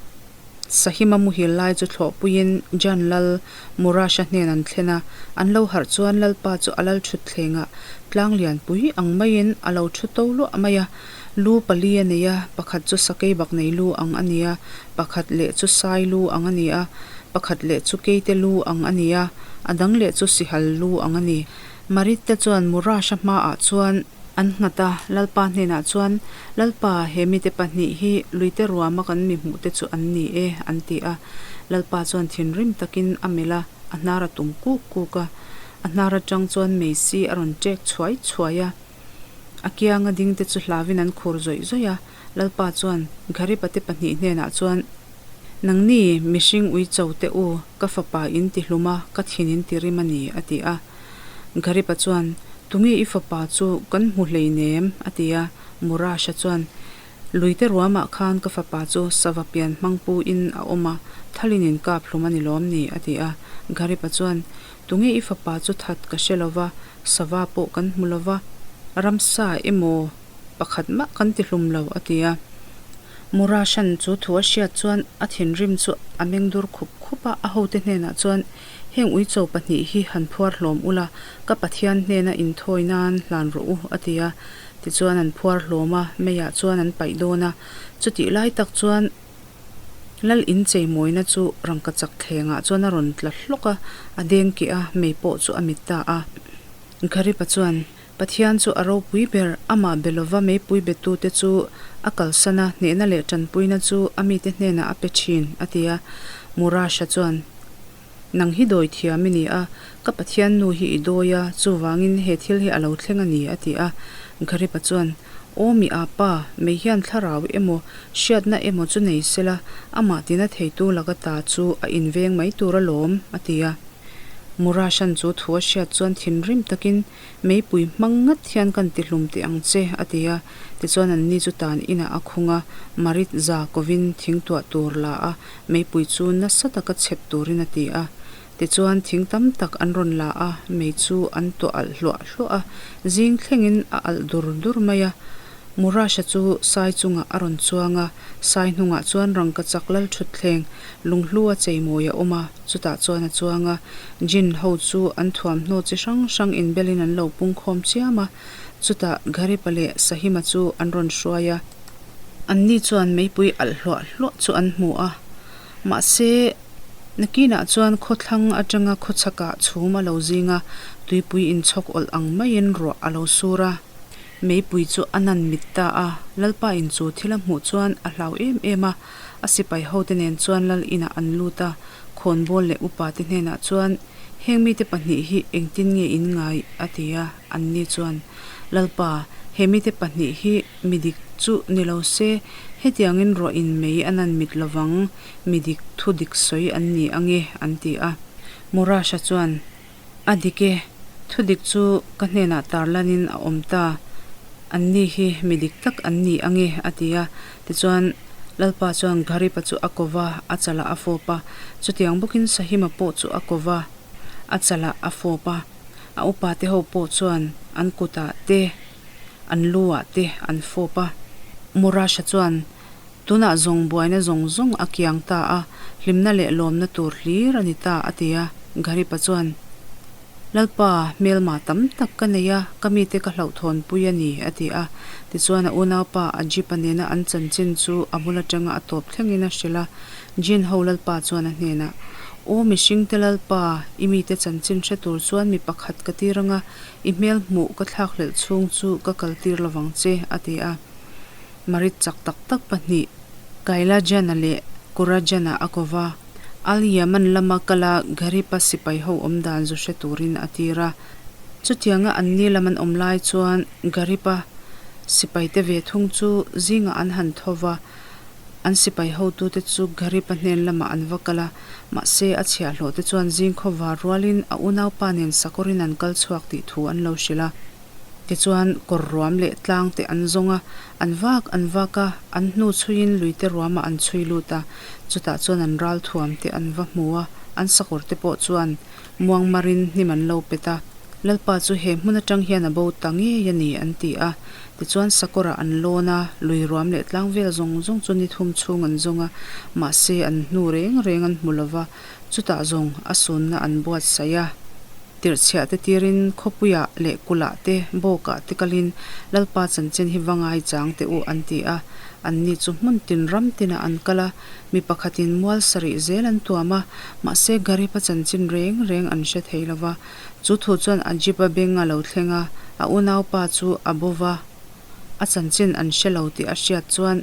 Sahima muhil lai chu thlawhpuiin Jan Lal Murasha hnen an thlen a, an lo harh chuan Lalpa chu a lal thutthlengah tlang lianpui ang maiin a lo thu to luah mai a. Lu pali a nei a, pakhat chu sakei bak nei lu ang a ni a, pakhat leh chu sai lu ang a ni a, pakhat leh chu keite lu ang a ni a, a dang leh chu sihal lu ang a ni. Maritte chuan Murasha hmaah chuan an nghat a, Lalpa hnenah chuan, Lalpa, he mite pahnih hi luite ruama kan mi hmuhte chu an ni e, an ti a. Lalpa chuan thinrim takin a melh a, a hnar a tum kuk kuk a. A hnar atang chuan meisi a rawn ṭek chhuai chhuai a. A kianga dingte chu hlavin an khur zawih zawih a, Lalpa chuan Gharipate pahnih hnenah chuan, Nangni, mihring uicho te u, ka fapa in ti hlum a, ka thin in ti rim a ni, a ti a. Gharipa chuan, Tunge i fapa chu kan hmu hleinem? a ti a. Murasha chuan, Luite ruamah khan ka fapa chu sava pian hmang pu in a awm a, thalin in kap hlum a ni lawm ni? a ti a. Gharipa chuan, Tunge i fapa chu that ka hre lo va, sava pawh kan hmu lo va, ramsa emaw pakhat mah kan ti hlum lo, a ti a. Murashan chu thu a hriat chuan a thinrim chu a meng dur khup khup a, a hote hnenah chuan, Heng uicho pahnih hi han phuar hlawm ula, ka Pathian hnena inthawi nan hlan rawh u, a ti a. Tichuan an phuar hlawm a, meiah chuan an paih dawn a. Chutih lai tak chuan Lal incheimawina chu rangkachak thlengah chuan a rawn tla hlawk a, a deng keh a, mei pawh chu a mit ta a. Gharipa chuan, Pathian chu a ropui ber, amah be lova meipui betute chu a kalsan a, hnehna leh tanpuina chu a mite hnenah a pe thin, a ti a. Murasha chuan, Nang hi dawi thiam i ni a, ka Pathian nu hi i dawi a, chuvangin he thil hi a lo thleng a ni, a ti a. Gharipa chuan, Aw mi a pa, mei hian thlarau emaw, hriatna emaw chu nei sela, amah tina theitu laka ta chu a inveng mai tur alawm, a ti a. Murashan chu thu a hriat chuan thinrim takin, Meipui hmang ngat hian kan ti hlum teh ang che, a ti a. Tichuan anni chu tan inah a khung a, Marit za kovin thing tuah tur la a, meipui chu nasa taka chhep turin a ti a. Tichuan thing tam tak an rawn la a, mei chu an tuah alh hluah hluah a, zing thlengin a alh dur dur mai a. Murasha chu sai chungah a rawn chuang a, sai hnungah chuan rangkachak lal thutthleng lunghlu a cheimawi a awm a, chutah chuan a chuang a. Jin ho chu an thuamhnaw chi hrang hrang inbelin an lo pungkhawm chiam a, chutah Gharipa leh Sahima chu an rawn hruai a. Anni chuan meipui alh hluah hluah chu an hmu a, mahse, nakinah chuan khawthlang atanga khawchhakah chhum a lo zing a, tuipui inchhawk awlh ang maiin ruah a lo sur a. Meipui chu a nan mit ta a, Lalpa in chu thil a hmuh chuan a hlau em em a, a sipai hote nen chuan Lal inah an lut a, khawnbawl leh upa te hnenah chuan, Heng mite pahnih hi engtin nge in ngai? a ti a, anni chuan, Lalpa, he mite pahnih hi mi dik chu ni lo se, hetiangin ruah in mei a nan mit lovang, mi dik thu dik sawi an ni ange, an ti a. Murasha chuan, A dik e, thudik chu ka hnenah tarlanin a awm ta, anni hi mi dik tak an ni ange, a ti a. Tichuan, Lalpa chuan Gharipa chu a ko va, a chalah a fawp a. Chutiang bawkin Sahima pawh chu a ko va, a chalah a fawp a. A upate ho pawh chuan an kutah te, an lu-ah te an fawp a. Murasha chuan Tunah zawng buaina zawng zawng a kiang ta a, hlimna leh lawmna tur hlir a ni ta, a ti a. Gharipa chuan, Lalpa, hmelma tam tak ka nei a, ka mite ka hlauhthawnpui a ni, a ti a. Tichuan a unaupa Ajipa nena an chanchin chu a bul atanga a tawp thlengin a hrilh a. Jin ho Lalpa chuan a hnenah, Aw mihringte Lalpa, i mite chanchin hre tur chuan mi pakhat ka tir anga, i hmel hmuh ka thlakhlelh chhung chu ka kaltir lovang che, a ti a. Marit chak tak tak pahnih, Kailajana leh Kurajana a ko va, Al Yaman lama kala Gharipa sipai ho awm dan zu hre turin a tir a. Chutianga anni lam an awm lai chuan Gharipa sipaite ve thung chu zingah an han tho va, an sipai hotute chu Gharipa hnen lamah an va kal a, mahse a chhiahhlawhte chuan zing khawvar rualin a unaupa nen sakawrin an kal chhuak tih thu an lo hrilh a. Tichuan, kawr ruam leh tlang te an zawng a, an vak an vak a, an hnu chhuiin lui te ruamah an chhui lut a, chutah chuan an ral thuam te an va hmu a, an sakawr te pawh chuan muang marin hnim an lo pet a, Lalpa chu he hmun atang hian a bo ta ngei a ni an ti a. Tichuan sakawrah an lawn a, lui ruam leh tlang vel zawng zawng chu ni thum chhung an zawng a, mahse an hnu reng reng an hmu lova, chutah zawng a sunna an buatsaih a. Tirhchhiah te tirin khawpuiah leh kulhah te, bawkah te kalin Lalpa chanchin hi va ngai chang teh u an ti a. Anni chu hmun tin ram tinah an kal a, mi pakhatin mual sarih zel an tuam a, mahse Garipa chanchin reng reng an hre thei lo va. Chu thu chuan Ajipa beng a lo thleng a, a unaupa chu a bo va. A chanchin an hre lo tih a hriat chuan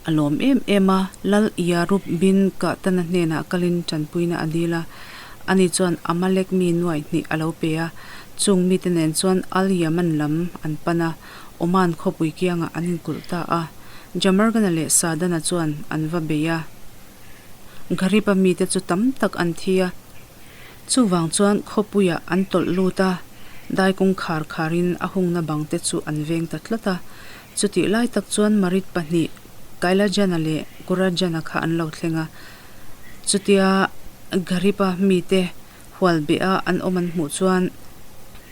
a lawm em em a, Lal Yarub bin Kahtana hnenah kalin tanpuina a dil a. Ani chuan Amalek mi nuaih hnih a lo pe a, chung mite nen chuan Al Yaman lam an pan a, Oman khawpui kiangah an inkulh ta a. Jamargana leh Sadana chuan an va bei a. Ghariba mite chu tam tak an thi a. Chuvang chuan khawpuiah an tawlh lut a, dai kawng khar kharin a hungna bang te chu an veng ta tlat a. Chutih lai tak chuan Marit pahnih. Kailajana leh Kurajana kha an lo thleng a. Chutia Garipa mite hual beh a an awm an hmuh chuan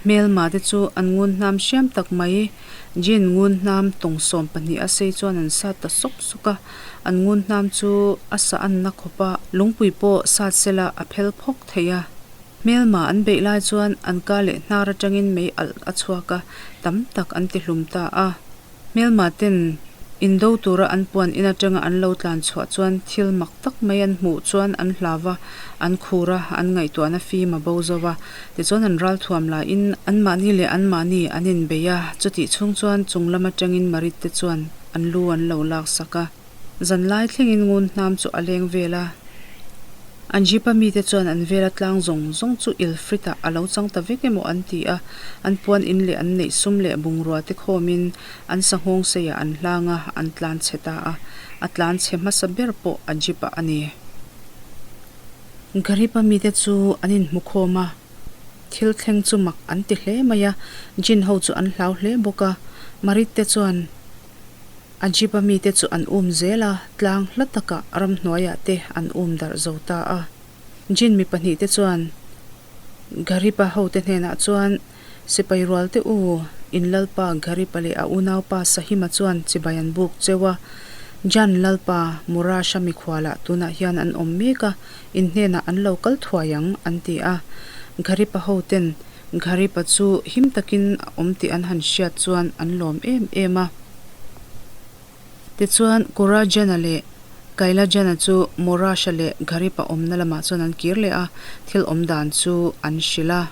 hmelma te chu an ngun hnam hriam tak mai. Jin ngun hnam tawng 12 a sei chuan an sat ta sawk sawk a, an ngun hnam chu a sa anna khawp a, lungpui pawh sat sela a phel phawk thei a. Hmelma an beih lai chuan an ka leh hnar atangin mei alh a chhuak a, tam tak an ti hlum ta a. Hmelma ten indo tura an puan in atanga an lo tlan chhuah chuan thil mak tak mai an hmuh chuan an hlau va, an khur a, an ngaihtuahna fim a bo zo va. Tichuan an ralthuam laiin anmahni leh anmahni an inbei a, chutih chhung chuan chung lam atangin Marit te chuan an lu an lo laksak a. Zanlai thlengin ngun hnam chu a leng vel a. An jeep a mite chuan an vela tlang zawng zawng chu Ilfrit-ah a lo chang ta vek emaw an ti a, an puan in leh an neih sum leh bungrua te khawmin an sanghawng seiah an hlang a, an tlan chhe ta a. A tlan chhe hmasa ber pawh a jeep-ah a ni. Garib-a mite chu an inhmu khawm a, thil thleng chu mak an ti hle mai a, Jin ho chu an hlau hle bawk a. Marit te chuan. A jeep a mite chu an um zel a, tlang hla takah ramhnuaiah te an um darh zo ta a. Jin mi pahnihte chuan Garipa hote hnenah chuan, Sipai rual te u, in lalpa Garipa leh a unaupa Sahima chuan chibai an buk cheu a. Jan lalpa Murasha mikhualah tunah hian an awm mek a, in hnenah an lo kal thuai ang, an ti a. Garipa hoten Garipa chu him takin a awm tih an han hriat chuan an lawm em em a. Tichuan, Kurajana leh Kailajana chu Morasha leh Garipa awmna lamah chuan an kir leh a, thil awm dan chu an hrilh a.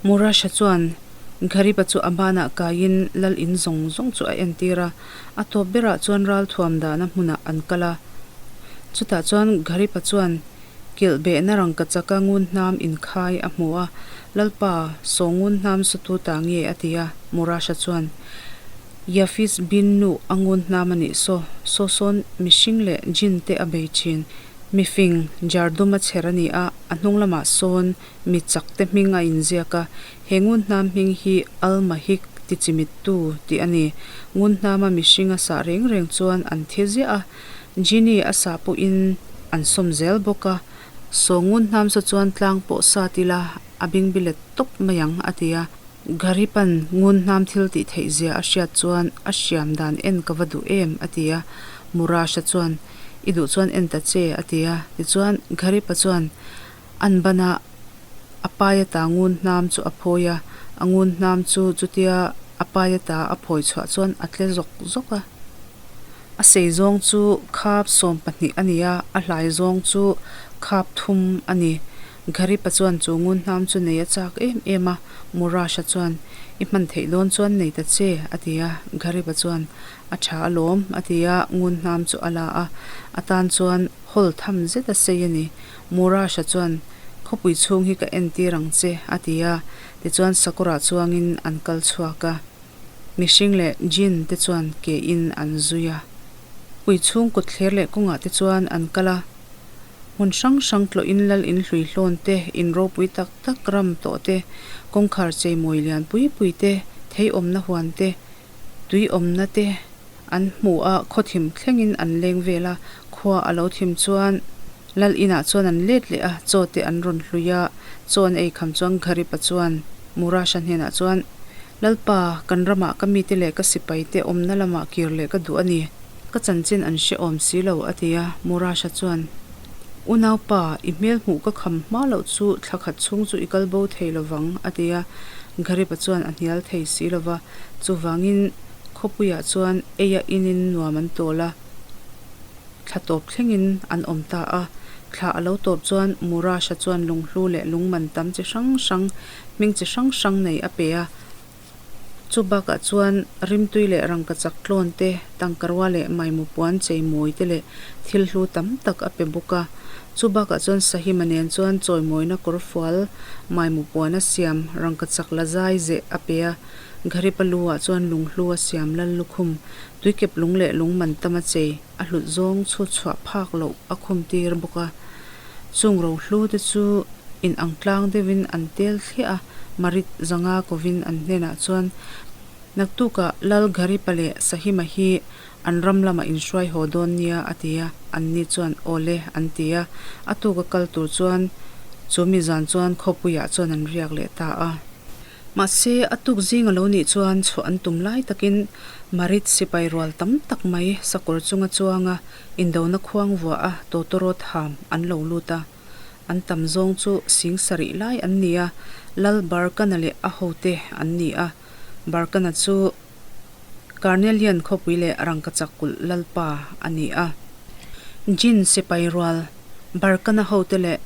Morasha chuan Garipa chu a banah kaiin lal in zawng zawng chu a entir a, a tawp berah chuan ralthuam dahna hmunah an kal a. Chutah chuan Garipa chuan Kilh behna rangkachaka ngun hnam inkhai a hmu a, Lalpa, saw ngun hnam satu ta nge? a ti a. Murasha chuan, Yafis bin Nuh a ngun hnam a nih saw, saw sawn mihring leh jin te a bei thin. Mifing, Jardum a chher a ni a, a hnung lamah sawn mi chak te hming a inziak a, he ngun hnam hming hi Al-Mahik tichimittu tih a ni. Ngun hnama mihring a sah reng reng chuan an thi ziah a, Genie a sah pawhin an sawm zel bawk a, Saw ngun hnam saw chuan tlang pawh sat ila a bingbi let tawp mai ang a ti a. Garipan ngun hnam thil tih theih zia a hriat chuan a hriam dan en ka va duh em a ti a. Murasha chuan I duh chuan en ta che a ti a. Tichuan Garipa chuan an ban a a pai ata ngun hnam chu a phawi a, a ngun hnam chu chutia a pai ata a phawi chhuah chuan a tle zawk zawk a. A sei zawng chu khap 12 a ni a, a hlai zawng chu khap thum a ni. Garipa chuan chu ngun hnam chu nei a chak em em a, Murasha chuan, I hman theih dawn chuan nei ta che, a ti a. Garipa chuan, A tha alawm, a ti a, ngun hnam chu a la a, a tan chuan hawl tham zet a sei a ni. Murasha chuan, Khawpui chhung hi ka entir ang che, a ti a. Tichuan Sakawrah chuangin an kal chhuak a. Mihring leh Jin te chuan ke in an zui a. Pui chhung kut thler leh kawngah te chuan an kal a. Hmun hrang hrang tlawh in lal in hlui hlawn te, in ropui tak tak ram tawh te, kawngkhar cheimawi lian pui pui te, thei awmna huan te, tui awmna te an hmu a, khaw thim thlengin an leng vel a. Khua a lo thim chuan lal inah chuan an let leh a, chaw te an rawn hlui a, chaw an ei kham chuan Gharipa chuan Murasha hnenah chuan, Lalpa, kan ramah ka mite leh ka sipaite awmna lamah kir leh ka duh a ni. Ka chanchin an hre awm si lo, a ti a. Murasha chuan, Unaupa, i hmel hmuh ka kham hma loh chu thla khat chhung chu i kal bo thei lo vang, a ti a. Gharipa chuan a hnial thei si lo va, chuvangin khawpuiah chuan eia inin nuam an tawl a. Thla tawp thlengin an awm ta a. Thla a lo tawp chuan Murasha chuan lunghlu leh lungman tam chi hrang hrang, hming chi hrang hrang nei a pe a. Chu bakah chuan rimtui leh rangkachak tlawn te, tangkarua leh maimu puan chei mawi te leh thil hlu tam tak a pe bawk a. Chu bakah chuan Sahima nen chuan chawimawina kawrfual maimu puan a siam rangkachak la zai zeh a pe a. Gharipa lu ah chuan lunghlu a siam lal lukhum, tuikep lung leh lung man tam a chei, a hlut zawng chhut chhuah phak loh a khum tir bawk a. Chung rohlu te chu in ang tlang deuhin an tel thliah a, Marit zanga kovin an hnenah chuan, Naktukah Lal Gharipa leh Sahima hi. An ram lamah in hruai haw dawn nia, a ti a. Anni chuan, Aw le, an ti a. A tuka kal tur chuan chu mi zan chuan khawpuiah chuan an riak leh ta a. Mahse, a tuk zing a lo nih chuan chhuah an tum lai takin Marit sipai rual tam tak mai sakawr chunga chuanga indona khuang vuah a tawtawrawt ham an lo lut a. An tam zawng chu sing sarih lai an ni a, Lal Barkana leh a hote an ni a. Barkana chu Karnelian khawpui leh rangkachak kulh Lalpa a ni a. Jin sipai rual Barkana hote leh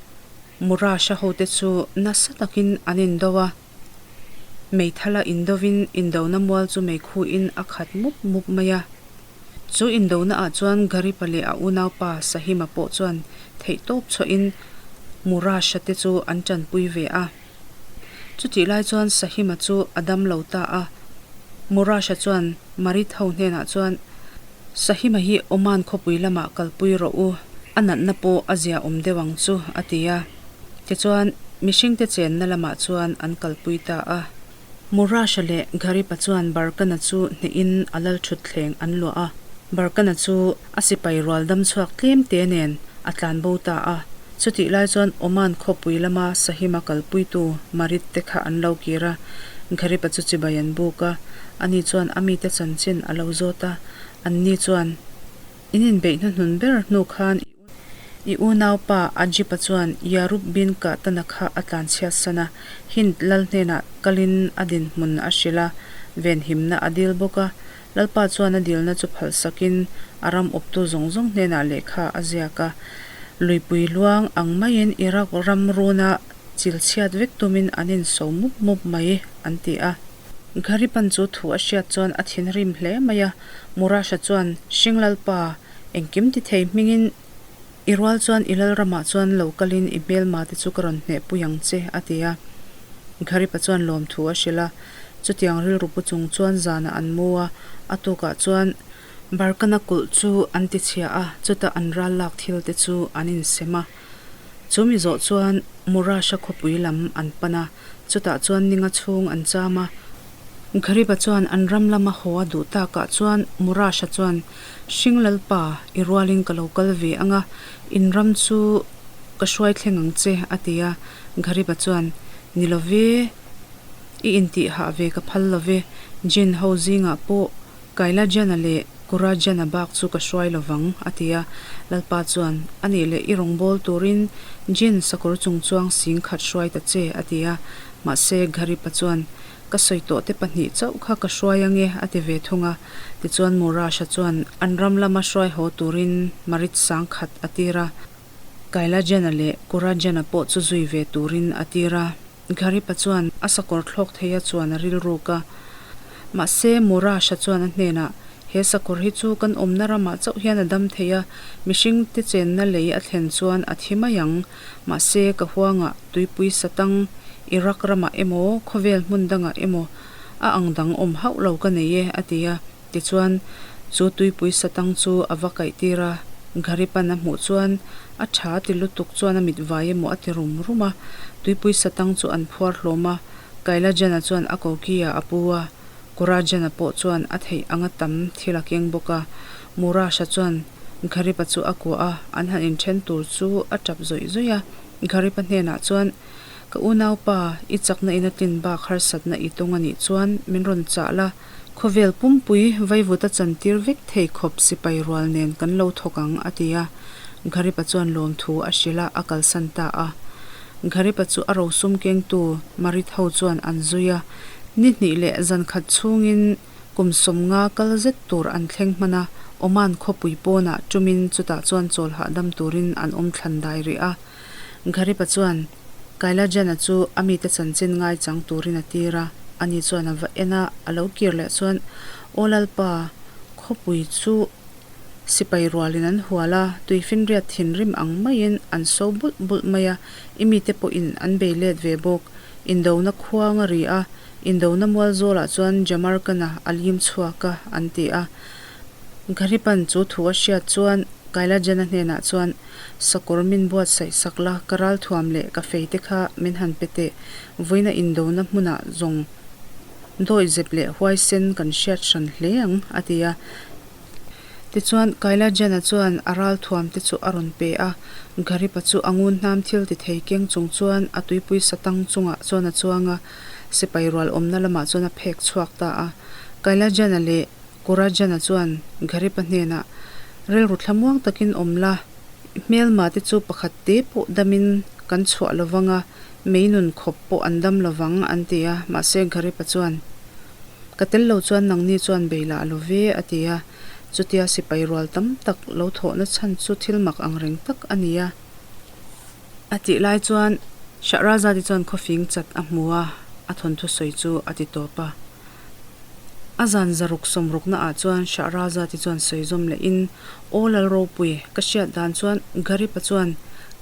Murasha hote chu nasa takin an indo a, meithala indovin indona mual chu meikhuin a khat mup mup mai a. Chu indona ah chuan Garipa leh a unaupa Sahima pawh chuan theihtawp chhuahin Murasha te chu an tanpui ve a. Chutih lai chuan Sahima chu a dam lo ta a, Murasha chuan Marit ho hnenah chuan, Sahima hi Oman khawpui lamah kalpui rawh u, a natna pawh a zia awm deuh ang chu, a ti a. Tichuan, mihringte chenna lamah chuan an kalpui ta a. Murasha leh Garipa chuan Barkana chu hnehin a lal thutthleng an luah a. Barkana chu a sipai rual dam chhuak tlem te nen a tlan bo ta a. Chutih lai chuan Oman khawpui lama Sahima kalpuitu Marit te kha an lo kir a, Garipa chu chibai an buk a. Ani chuan a mite chanchin a lo zawt a, anni chuan, In inbeih hnuhnun ber hnu khan i I unaupa Ajipa chuan Yarub bin Qahtana kha a tlanchhiat san a, Hind lal hnenah kalin a dinhmun a hrilh a, venhimna a dil bawk a. Lalpa chuan a dilna chu phalhsakin a ram awptu zawng zawng hnenah lehkha a ziak a. Luipui luang ang maiin Iraq ram runa chilchhiat vek tumin an inso mup mup mai, an ti a. Gharipan chu thu a hriat chuan a thinrim hle mai a, Murasha chuan, Hring Lalpa, Engkim ti thei hmingin i rual chuan i lalramah chuan lo kalin i hmelma te chu ka rawn hnehpui ang che, a ti a. Gharipa chuan lawmthu a hrilh a. Chutiang rilru pu chung chuan zanah an mu a, a tukah chuan Barkana kulh chu an ti chhia a, chutah an ral lak thil te chu an insem a. Chu mi zawh chuan Murasha khawpui lam an pan a, chutah chuan ninga chhung an cham a. Ghariba chuan an ram lama haw a duh takah chuan Murasha chuan, Hring Lalpa, i rualin ka lo kal ve ang a, in ram chu ka hruai thleng ang che, a ti a. Ghariba chuan, Ni lo ve, i intih hah ve ka phal lo ve, Jinn ho zingah pawh Kailajana leh Kurajana bak chu ka hruai lo vang, a ti a. Lalpa chuan, A nih leh i rawngbâwl turin Jinn sakawr chungchuang sing khat hruai ta che, a ti a. Mahse, Gharipa chuan, Ka sawi tawh te pahnih chauh kha ka hruai ange, a ti ve thung a. Tichuan Murasha chuan an ram lama hruai haw turin Marit sang khat a tir a. Kailajana leh Kurajana pawh chu zui ve turin a tir a. Gharipa chuan a sakawr thlawk theia chuan a rilruk a. Mahse, Murasha chuan a hnenah, He sakawr hi chu kan awmna ramah chauh hian a dam thei a, mihringte chenna lei a thlen chuan a thi mai ang. Mahse, ka huangah tuipui satang, Iraq ramah emaw, khawvel hmun dangah emaw a ang dang awm hauh lo ka nei e, a ti a. Tichuan, chu tuipui satang chu a va kaihtir a, Gharipan a hmuh chuan a tha ti lutuk chuan a mit vai emaw a ti rum rum a. Tuipui satang chu an phuar hlawm a, Kailajana chuan a koki-ah a pu a, Kurajana pawh chuan a theih anga tam thil a keng bawk a. Murasha chuan Gharipa chu a kuah a, an han inthen tur chu a tap zawih zawih a. Gharipa hnenah chuan, Ka unaupa, i chakna in a tlin bak harsatna i tawng a nih chuan min rawn chah la, Khawvel pumpui vaivuta chantir vek thei khawp sipai rual nen kan lo thawk ang, a ti a. Gharipa chuan lawmthu a hrilh a, a kalsan ta a. Gharipa chu a rosum kengtu Marit ho chuan an zui a. Ni hnih leh zan khat chhungin kum sawmnga kal zet tur an thleng hman a, Oman khawpui pawnah tumin chutah chuan chawl hahdam turin an awm thlan dai rih a. Gharipa chuan Kailajana chu a mite chanchin ngaichang turin a tir a, ani chuan a va en a, a lo kir leh chuan, Aw Lalpa, khawpui chu sipai rualin an hual a, tuifinriat thinrim ang maiin an so bulh bulh mai a, i mite pawhin an bei let ve bawk. Indona khuang a ri a, indona mual zawlah chuan Jamarkana a lim chhuak a, an ti a. Gharipan chu thu a hriat chuan Kailajana hnenah chuan, Sakawr min buatsaih sak la, ka ralthuam leh ka fei te kha min han pe teh. Vawiina indona hmunah zawng dawihzep leh huaisen kan hriat hran hle ang, a ti a. Tichuan, Kailajana chuan a ralthuam te chu a rawn pe a, Garipa chu a ngun hnam thil ti thei keng chung chuan a tuipui satang chungah chuan a chuang a, sipai rual awmna lamah chuan a phek chhuak ta a. Kailajana leh Kurajana chuan Garipa hnenah, Rilru thlamuang takin awm la, i hmelma te chu pakhat te pawh damin kan chhuah lovang a, mei nun khawp pawh an dam lovang, an ti a. Mahse, Garipa chuan, Ka tel lo chuan nangni chuan bei lah lo ve, a ti a. Chutia sipai rual tam tak lo thawhna chhan chu thil mak ang reng tak a ni a. A tih lai chuan Shahrazad-i chuan khawfing chat a hmu a, a thawnthu sawi chu a ti tawp a. A zan zaruk sawmrukna ah chuan Shahrazad-i chuan sawi zawm lehin, Aw Lalropui, ka hriat dan chuan Garipa chuan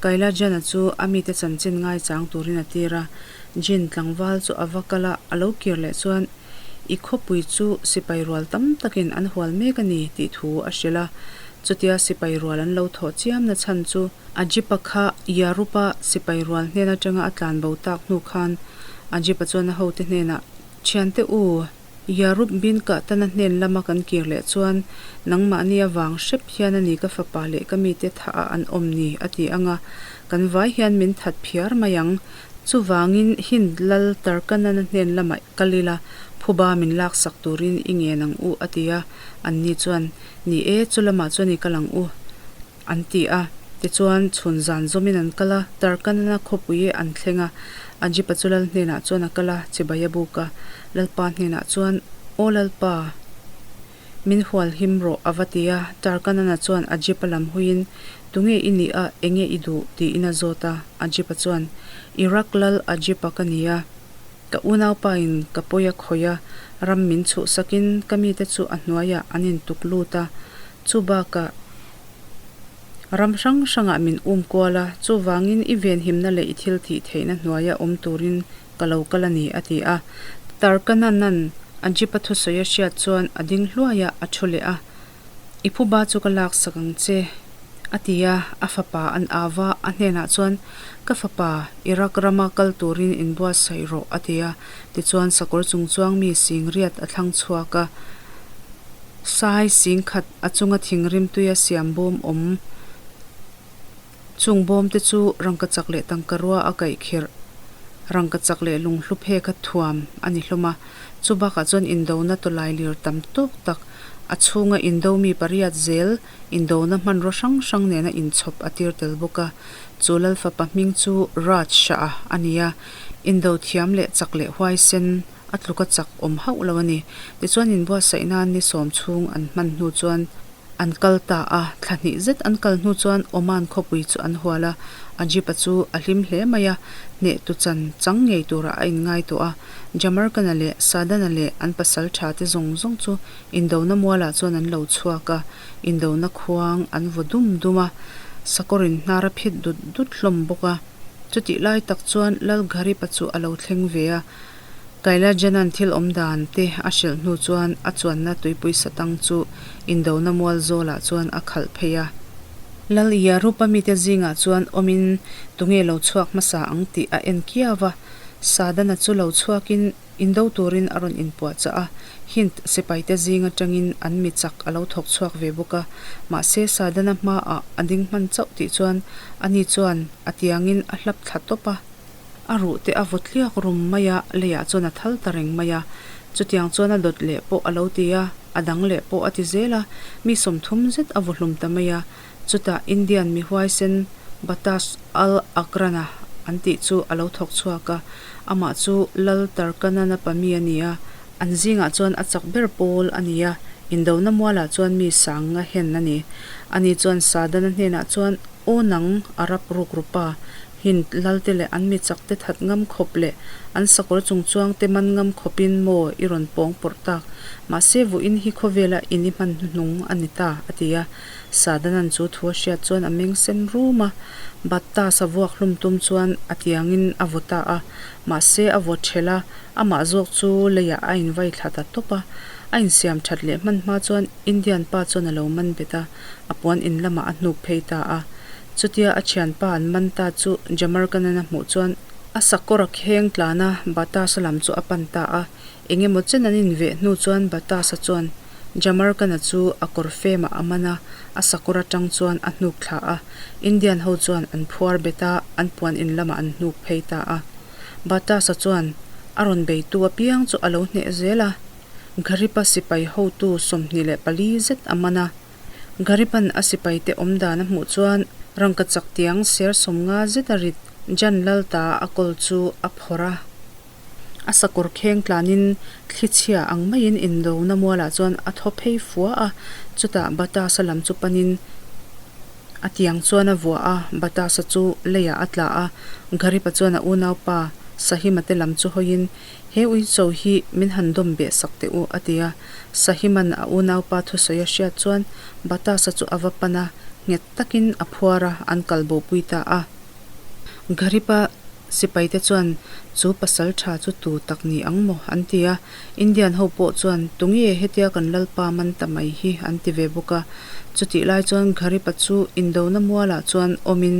Kailajana chu a mite chanchin ngaichang turin a tir a. Jin tlangval chu a va kal a, a lo kir leh chuan I khawpui chu sipai rual tam takin an hual mek a ni tih thu a hrilh a. Chutia sipai rual an lo thawh chiamna chhan chu Ajipa kha Yarupa sipai rual hnen atanga a tlan bo tak hnu khan Ajipa chuan a hote hnenah, Thiante u, Yarup bin Kahtana hnen lama kan kir leh chuan nangmahni avang hrep hian a ni ka fapa leh ka mite thah ah an awm ni a ti ang a, kan vai hian min that phiar mai ang. Chuvangin Hind lal Tarkanana hnen lamah kal ila, phuba min laksak turin i ngen ang u, a ti a. Anni chuan, Ni e, chu lamah chuan i kal ang u, an ti a. Tichuan, chhun zan zawmin an kal a, Tarkanana khawpui an thleng a. Ajipa chu lal hnenah chuan a kal a, chibai a buk a. Lalpa hnenah chuan, Aw Lalpa! Min hual him rawh, a va ti a. Tarkanana chuan Ajipa lam huiin, Tunge i nih a, enge i duh? tiin a zawt a. Ajipa chuan, Iraq lal Ajipa ka ni a. Ka unaupain ka pawi a khawih a, ram min chhuhsakin ka mite chu a hnuaiah an intuk lut a. Chu bakah ram hrang hrangah min um kual a, chuvangin i venhimna leh i thil tih theihna hnuaia awm turin Ka lo kal a ni, a ti a. Tarkananan Ajipa thusawi a hriat chuan a ding hluai a, a thu leh a. I phuba chu ka laksak ang che, a ti a. A fapa an au va, a hnenah chuan, Ka fapa, Iraq rama kal turin inbuatsaih rawh, a ti a. Tichuan sakawr chungchuang mi sing riat a thlang chhuak a. Sai sing khat a chunga thingrim tuia siam bawm awm. Chung bawmte chu rangkachak leh tangkarua a kaih khirh. Rangkachak leh lunghlu phek a thuam a ni hlawm a. Chu bakah chuan indona tawlai lir tam tawk tak, a chhunga indo mi pariat zel indona hmanraw hrang hrang nena inchhawp a tir tel bawk a. Chu Lalfapa hming chu Raj Shah-a a ni a, indo thiam leh chak leh huaisen a tluka chak awm hauh lo a ni. Tichuan inbuatsaih nan ni sawm chhung an hman hnu chuan, An kal ta a, thla hnih zet an kal hnu chuan Oman khawpui chu an hual a, Ajipa chu a hlim hle mai a, hnehtu chan chang ngei turah a inngai tawh a. Jamarkana leh Sadana leh an pasal tha te zawng zawng chu indona mualah chuan an lo chhuak a, indona khuang an vaw dum dum a, sakawrin hnar a phit dut dut hlawm bawk a. Chutih lai tak chuan Lal Gharipa chu a lo thleng ve a, Kailajanan thil awm dan te a hrilh hnu chuan a chuanna tuipui satang chu indona mual zawlah chuan a khalh phei a. Lal Yarupa mite zingah chuan awmin tunge lo chhuak hmasa ang tih a en kiau a. Sadana chu lo chhuakin indo turin a rawn inpuahchah a, Hind sipaite zing atangin an mi chak a lo thawk chhuak ve bawk a. Mahse Sadana hmaah a ding hman chauh tih chuan ani chuan a tiangin a hlap thla tawp a. A ruh te a vaw tliak rum mai a, leiah chuan a thal ta reng mai a. Chutiang chuan a dawt leh pawh a lo ti a, a dang leh pawh a ti zel a, mi 30 zet a vaw hlum ta mai a. Chutah Indian mi huaisen Batas Al Akrana an tih chu a lo thawk chhuak a, amah chu Lal Tarkanana pami a ni a, an zingah chuan a chak ber pawl a ni a, indona mualah chuan mi sang nga hen a ni. Ani chuan Sadana hnenah chuan, Aw nang, Arab rukrupa, Hint lalte leh an mi chakte that ngam khawp leh an sakawr chungchuangte man ngam khawpin maw i rawn pawng pawrh tak. Mahse vawiin hi khawvela in i hman hnuhnung a ni ta, a ti a. Sadanan chu thu a hriat chuan a meng sen rum a. Batta savuak hlum tum chuan a tiangin a vaw ta a. Mahse a vaw thelh a, amah zawk chu leiah a invai thla ta tawp a. A insiam that leh hman hma chuan Indian pa chuan a lo man bet a, a puan in lamah a hnuk phei ta a. Chutia a thianpa an man ta chu Jamarkanan a hmuh chuan a sakawr a kheng tlan a, Batasa lam chu a pan ta a. Engemaw chen an inveh hnu chuan Batasa chuan, Jamarkana chu a kawr femah a man a, a sakawr atang chuan a hnuk thla a. Indian ho chuan an phuar bet a, an puan in lamah an hnuk phei ta a. Batasa chuan a rawn beitu apiang chu a lo hneh zel a. Gharipa sipai hotu 24 zet a man a. Gharipan a sipaite awm dan a hmuh chuan rangkachak tiang ser 50 zet a rit Jan Lalta a kawl chu a phawrh a. A sakawr kheng tlanin thli chhia ang maiin indona mualah chuan a thaw phei fua a, chutah Batasa lam chu panin a tiang chuan a vuah a, Batasa chu leiah a tla a, Gharipa chuan a unaupa Sahima te lam chu hawiin, He uicho hi min han dawm beh sak teh u, a ti a. Sahiman a unaupa thusawi a hriat chuan Batasa chu a va pan a, nghet takin a phuar a, an kal bopui ta a. Gharipa Sipaite chuan chu pasal tha chu tu tak ni ang maw? an ti a. Indian ho pawh chuan tunge hetia kan lalpa man ta mai hi an ti ve bawk a. Chutih lai chuan Gharipa chu indona mualah chuan awmin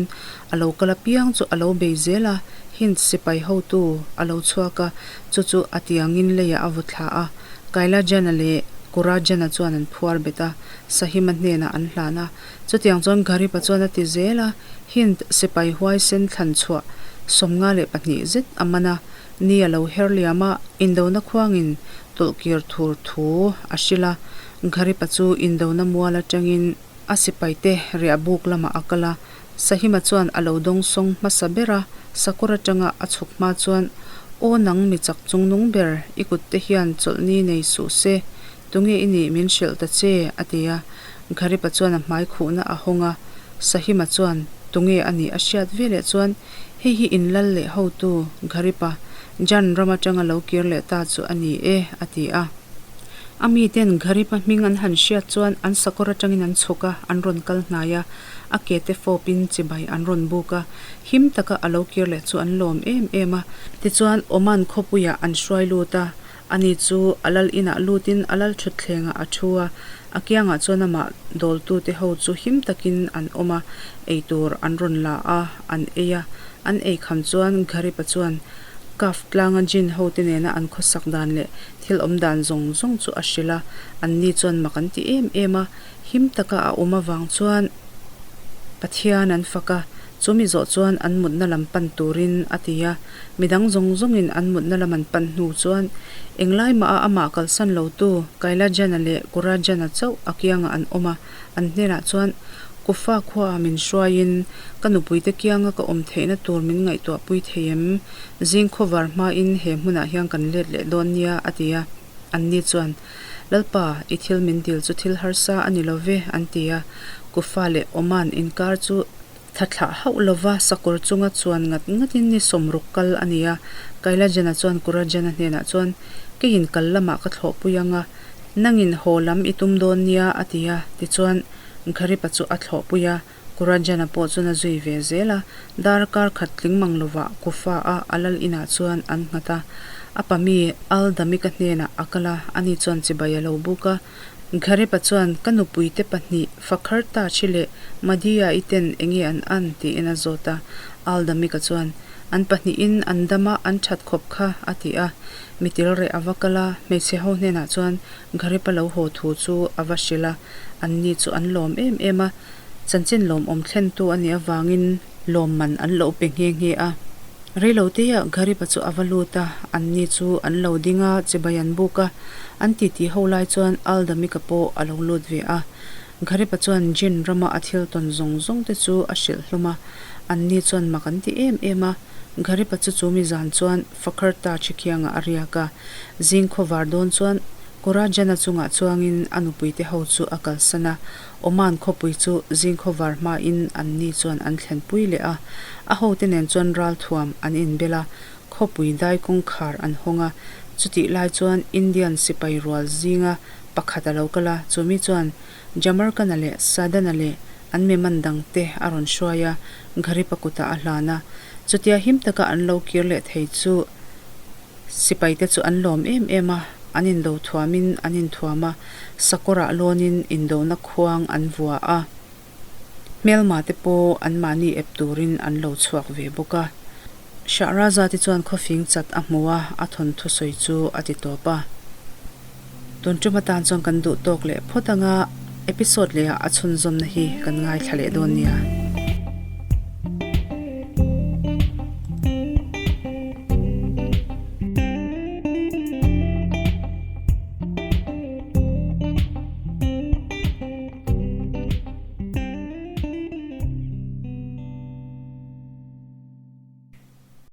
a lo kal apiang chu a lo bei zel a, Hind sipai hotu a lo chhuak a, chu chu a tiangin leiah a vaw thla a. Kailajana leh Kurajana chuan an phuar bet a, Sahima hnenah an hlan a. Chutiang chuan Gharipa chuan a ti zel a, Hind sipai huaisen thlan chhuah 52 zet a man a, ni a lo her liam a, indona khuangin tawlhkir thur thu a hrilh a. Gharipa chu indona mual atangin a sipaite riahbuk lamah a kal a, Sahima chuan a lo dawngsawng hmasa ber a, sakawr atanga a chhuk hma chuan, Aw nang mi chak chungnung ber, i kutte hian chawlhni nei suh se, Tunge i nih min hrilh ta che? a ti a. Gharipa chuan a hmai khuhna a hawng a. Sahima chuan, Tunge a nih a hriat veleh chuan, Hei hi in lal leh hotu, Gharipa, Jan ram atanga lo kir leh ta chu a ni e, a ti a. A miten Gharipa hming an han hriat chuan an sakawr atangin an chhuk a, an rawn kal hnai a, a ke te fawpin chibai an rawn buk a. Him taka a lo kir leh chu an lawm em em a. Tichuan, Oman khawpuiah an hruai lut a, Ani chu a lal inah lutin a lal thutthlengah a thu a, a kiangah chuan amah dawltute ho chu him takin an awm a, eitur an rawn la a, an ei a. An ei kham chuan Gharipa chuan Kaf tlanga jinn hote nena an khawsak dan leh thil awm dan zawng zawng chu a hrilh a, anni chuan mak an ti em em a, him taka a awm avang chuan Pathian an fak a, chumi zawh chuan an mutna lam pan turin a ti a. Midang zawng zawngin an mutna lam an pan hnu chuan englai mah a amah kalsan lotu Kailajana leh Kurajana chauh a kiangah an awm a, an hnenah chuan Kufa khuaah min hruaiin ka nupuite kianga ka awm theihna tur min ngaihtuahpui thei em? Zing khawvar hmain he hmunah hian kan let leh dawn nia, a ti a. Anni chuan, Lalpa, i thil min dil chu thil harsa a ni lo ve, an ti a. Kufa leh Oman inkar chu Tha thlah hauh lova sakawr chunga chuan ngat ngatin ni 60 kal a ni a. Kailajana chuan Kurajana hnenah chuan, Keiin kal lamah ka thlawhpui ang a, nangin haw lam i tum dawn nia, a ti a. Tichuan, Gharipa chu a thlawhpui a, Kurajana pawh chuan a zui ve zel a. Darkar khat tling mang lovah Kufa a a lal inah chuan an nghat a. A pa mi Al-Damika hnenah a kal a, ani chuan chibai a lo buk a. Gharipa chuan, Ka nupuite pahnih, Fakhar Tachi leh Madiya-i ten enge an an? tiin a zawt a. Aldamika chuan, An pahnihin an dam a, an that khawp kha, a ti a. Mitil reh a va kal a, hmeichhe ho hnenah chuan Gharipa lo haw thu chu a va hrilh a. Anni chu an lawm em em a, chanchin lawmawm thlentu a nih avangin lawmman an lo pe nghe nghe a. Reiloteah Gharipa chu a va lut a, anni chu an lo ding a, chibai an buk a. An titi ho lai chuan Aldamika pawh a lo lut ve a. Gharipa chuan Jinn rama a thil tawn zawng zawng te chu a hrilh hlum a, anni chuan mak an ti em em a. Gharipa chu chumi zan chuan Fakharta Chhikhiangah a riak a. Zing khawvar dawn chuan Kurajana chungah chuangin a nupuite ho chu a kalsan a. Oman khawpui chu zing khawvar hmain anni chuan an thlenpui leh a, a hote nen chuan ralthuam an inbel a, khawpui dai kawngkhar an hawng a. Chutih lai chuan Indian sipai rual zinga pakhat a lo kal a, chumi chuan Jamarkana leh Sadana leh an mi man dangte a rawn hruai a, Gharipa kutah a hlan a. Chutia him taka an lo kir leh thei chu Sipaite chu an lawm em em a, an indo thuamin an inthuam a, sakawrah lawnin indona khuang an vua a. Hmelmate pawh anmahni ep turin an lo chhuak ve bawk a. Shahrazad-i chuan khawfing chat a hmu a, a thawnthu sawi chu a ti tawp a. Tun tum atan chuan kan duh tawk leh phawt anga episode lehah a chhunzawmna hi kan ngaithla leh dawn nia.